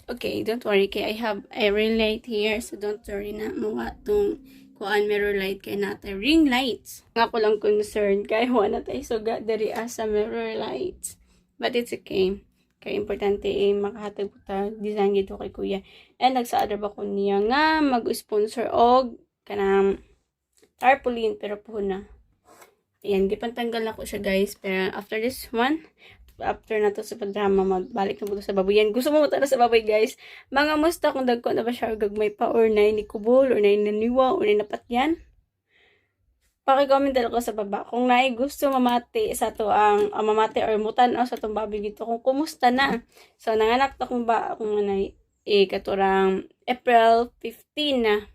Okay, don't worry kay I have a ring light here. So don't worry na mga tong kuan mirror light kay natay ring lights. Nga ko lang concerned kay wala na tayo suga diri sa mirror lights. But it's okay. Kay importante eh makahatag po ta design gito kay Kuya. And nagsaad ba ko niya nga mag-sponsor og kanang tarpaulin, pero po na. Ayan, gipantanggal na ko siya, guys. Pero after this one, after na to sa padrama, magbalik na po to sa baboy. Yan, gusto mo na sa baboy, guys. Mga musta kung dagko na ba siya or gagmay pa or na ni kubol or na naniwa or na napatyan. Paki-comment ko sa baba kung naay gusto mamati sa to ang mamati or mutan-aw sa tong baboy dito kung kumusta na. So nanganak to kung ba akong anay eh katurang April 15 na.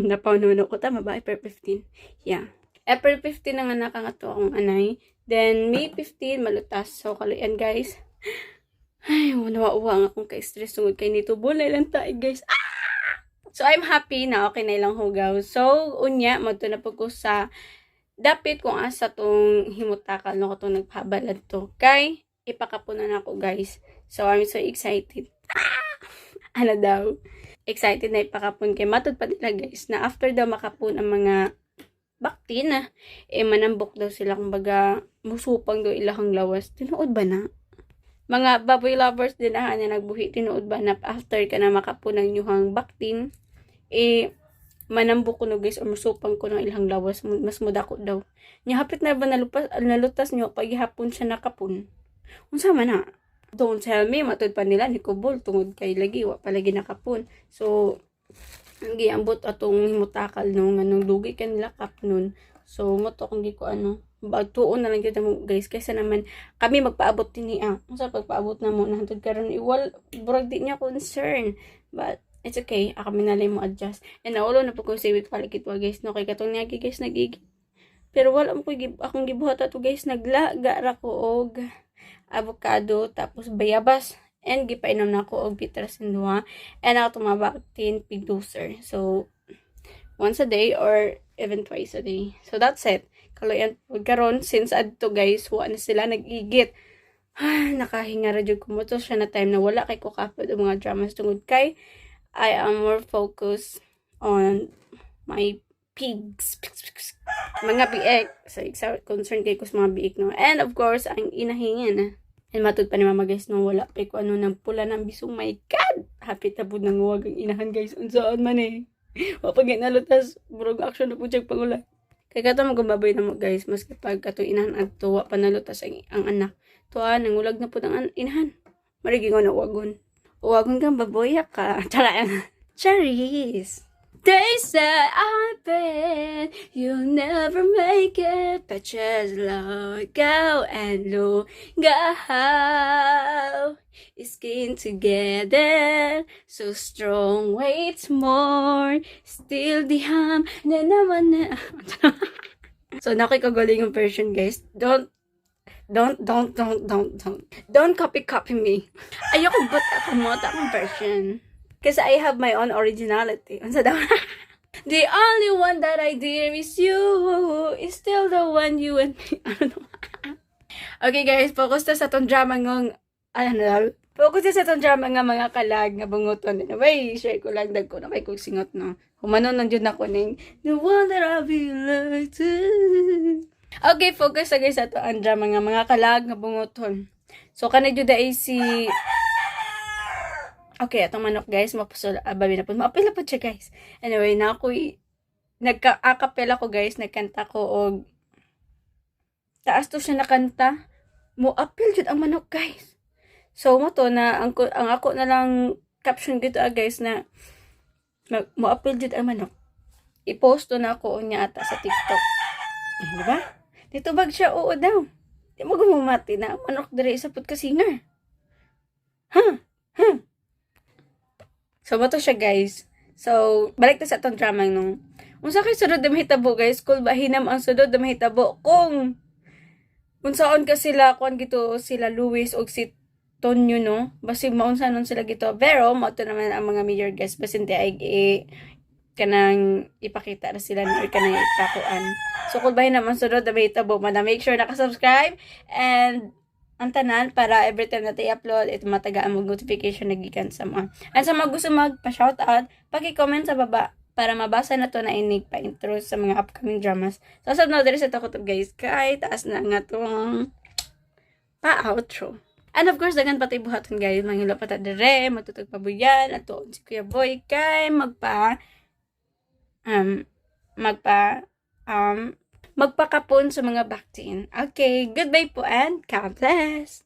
Napaununo ko, tama ba? April 15. Yeah. April 15 na nga anak ang ato akong anay. Then, May 15, malutas. So, kaluyan, guys. Ay, nawauwa nga akong ka-stress tungod kay nito. Bulay lang tayo, guys. Ah! So, I'm happy na okay na ilang hugaw. So, unya, madto na po ko sa dapit kung asa tong himutakal no ko tong nagpabalad to. Kay, ipakapunan ako, guys. So, I'm so excited. Ah! Ano daw? Excited na ipakapon kay matud pa nila, guys, na after daw makapon ang mga bakti na eh manambok daw sila, kumbaga musupang daw ilahang lawas. Tinuod ba na mga baboy lovers din na niya nagbuhi, tinuod ba na after ka na makapon ng inyong baktin eh manambok ko no, guys, or musupang ko ng ilang lawas, mas mudako daw nya? Hapit na ba nalupas, nalutas nyo paghapon siya nakapon? Unsa man na? Don't tell me matud pa nila ni kubol tungod kay lagi wa pa lagi nakapon. So ang giambot atong himutakal no nganong lugi ka nila kap nun. So mo to kung di ko ano bagtuon na lang kita mo, guys, kaysa naman kami magpaabot dinhi ah. Unsa pagpaabot na mo na hantod karon iwal burag di niya concern. But it's okay, ako minalay mo adjust. And naulo na po ko sa wit palikit wa, guys, no, kay katong niya, guys, nagigi pero wala mo ko akong gibuhat ato, guys. Naglaga ra ko og avocado tapos bayabas and gipainom na ako og Bitrasin duha and ako tumabaktin pig doser. So once a day or even twice a day. So that's it. Kaluyan po karon since adto, guys, wa na sila nag-igit. Ah, nakahinga ra jud ko mo to siya na time na wala kay ko ka-upload og mga dramas tungod kay I am more focused on my pigs, pigs, pigs, mga biik. So, concern kay ko sa mga biik, no. And of course, ang inahingin. And matud pa ni Mama, guys, no, wala pa ko ano ng pula ng bisong. My God! Happy ta pud nang huwag ang inahan, guys. Unsaan man eh. Wa pa gyud nalutas. Burog action na pud siya pangulat. Kay kato magubaboy na mo, guys, maski pag katong inahan adto wa pa nalutas ang anak. Tuwa nangulag na pud ang inahan. Marigi ko na uwagon. Uwagon kang baboya ka. Chara. Charis. They say I bet you'll never make it, but just look out and look how skin together, so strong, wait more, still the hum, na naman na. So, nakikagaling yung version, guys. Don't, don't, don't, don't, don't, don't. Don't copy, copy me. Ayoko but ako mo, akong version. Kasi I have my own originality. Unsa daw? The only one that I dear is you. Is still the one you and me. Ano Okay guys, focus ta sa tong drama ngong ano na, focus ta sa tong drama nga Mga Kalag nga Bunguton. Anyway, share ko lang dagko na kay kog singot no. Humanon lang jud nako ning the one that I be like to. Okay, focus sa guys ato ang drama nga Mga Kalag nga Bunguton. So kanay jud ay si Okay, atong manok, guys, mapusol ababi na po. Maapil na po siya, guys. Anyway, na ako'y Nagka-acapella ko, guys, nagkanta ko og taas to siya nakanta. Mo apil jud ang manok, guys. So mo to na ang ako na lang caption gito ah, guys, na mo apil jud ang manok. I-post to na ako unya ata sa TikTok. Eh, di ba? Dito bag siya oo daw. Di mo gumumati na ang manok diri isa pud ka singer. Huh? Huh? So mo to siya, guys. So balik ta sa atong drama nung unsa kay sunod na mahitabo, guys, kung bahinam ang sunod na mahitabo kung unsaon ka sila kuan gito sila Luis og si Tonyo, no, basig maunsa nun sila gito, pero mao to naman ang mga major guest, basin di ay kanang ipakita na sila or kanang ipakuan. So kung bahin naman sunod na mahitabo, mana make sure naka-subscribe and ang tanan para every time natin i-upload ito matagaan mo notification nagikan sa mga. And sa mga gusto magpa-shoutout, paki-comment sa baba para mabasa na to na inig pa intro sa mga upcoming dramas. So, sab na diri sa takutob, guys, kay taas na nga tong pa-outro. And of course, daghan pa tayo buhaton, guys. Manghilo pa ta dire, matutog pa buyan, at tuon si Kuya Boy kay magpa magpakapon sa mga vaccine. Okay, goodbye po and God bless!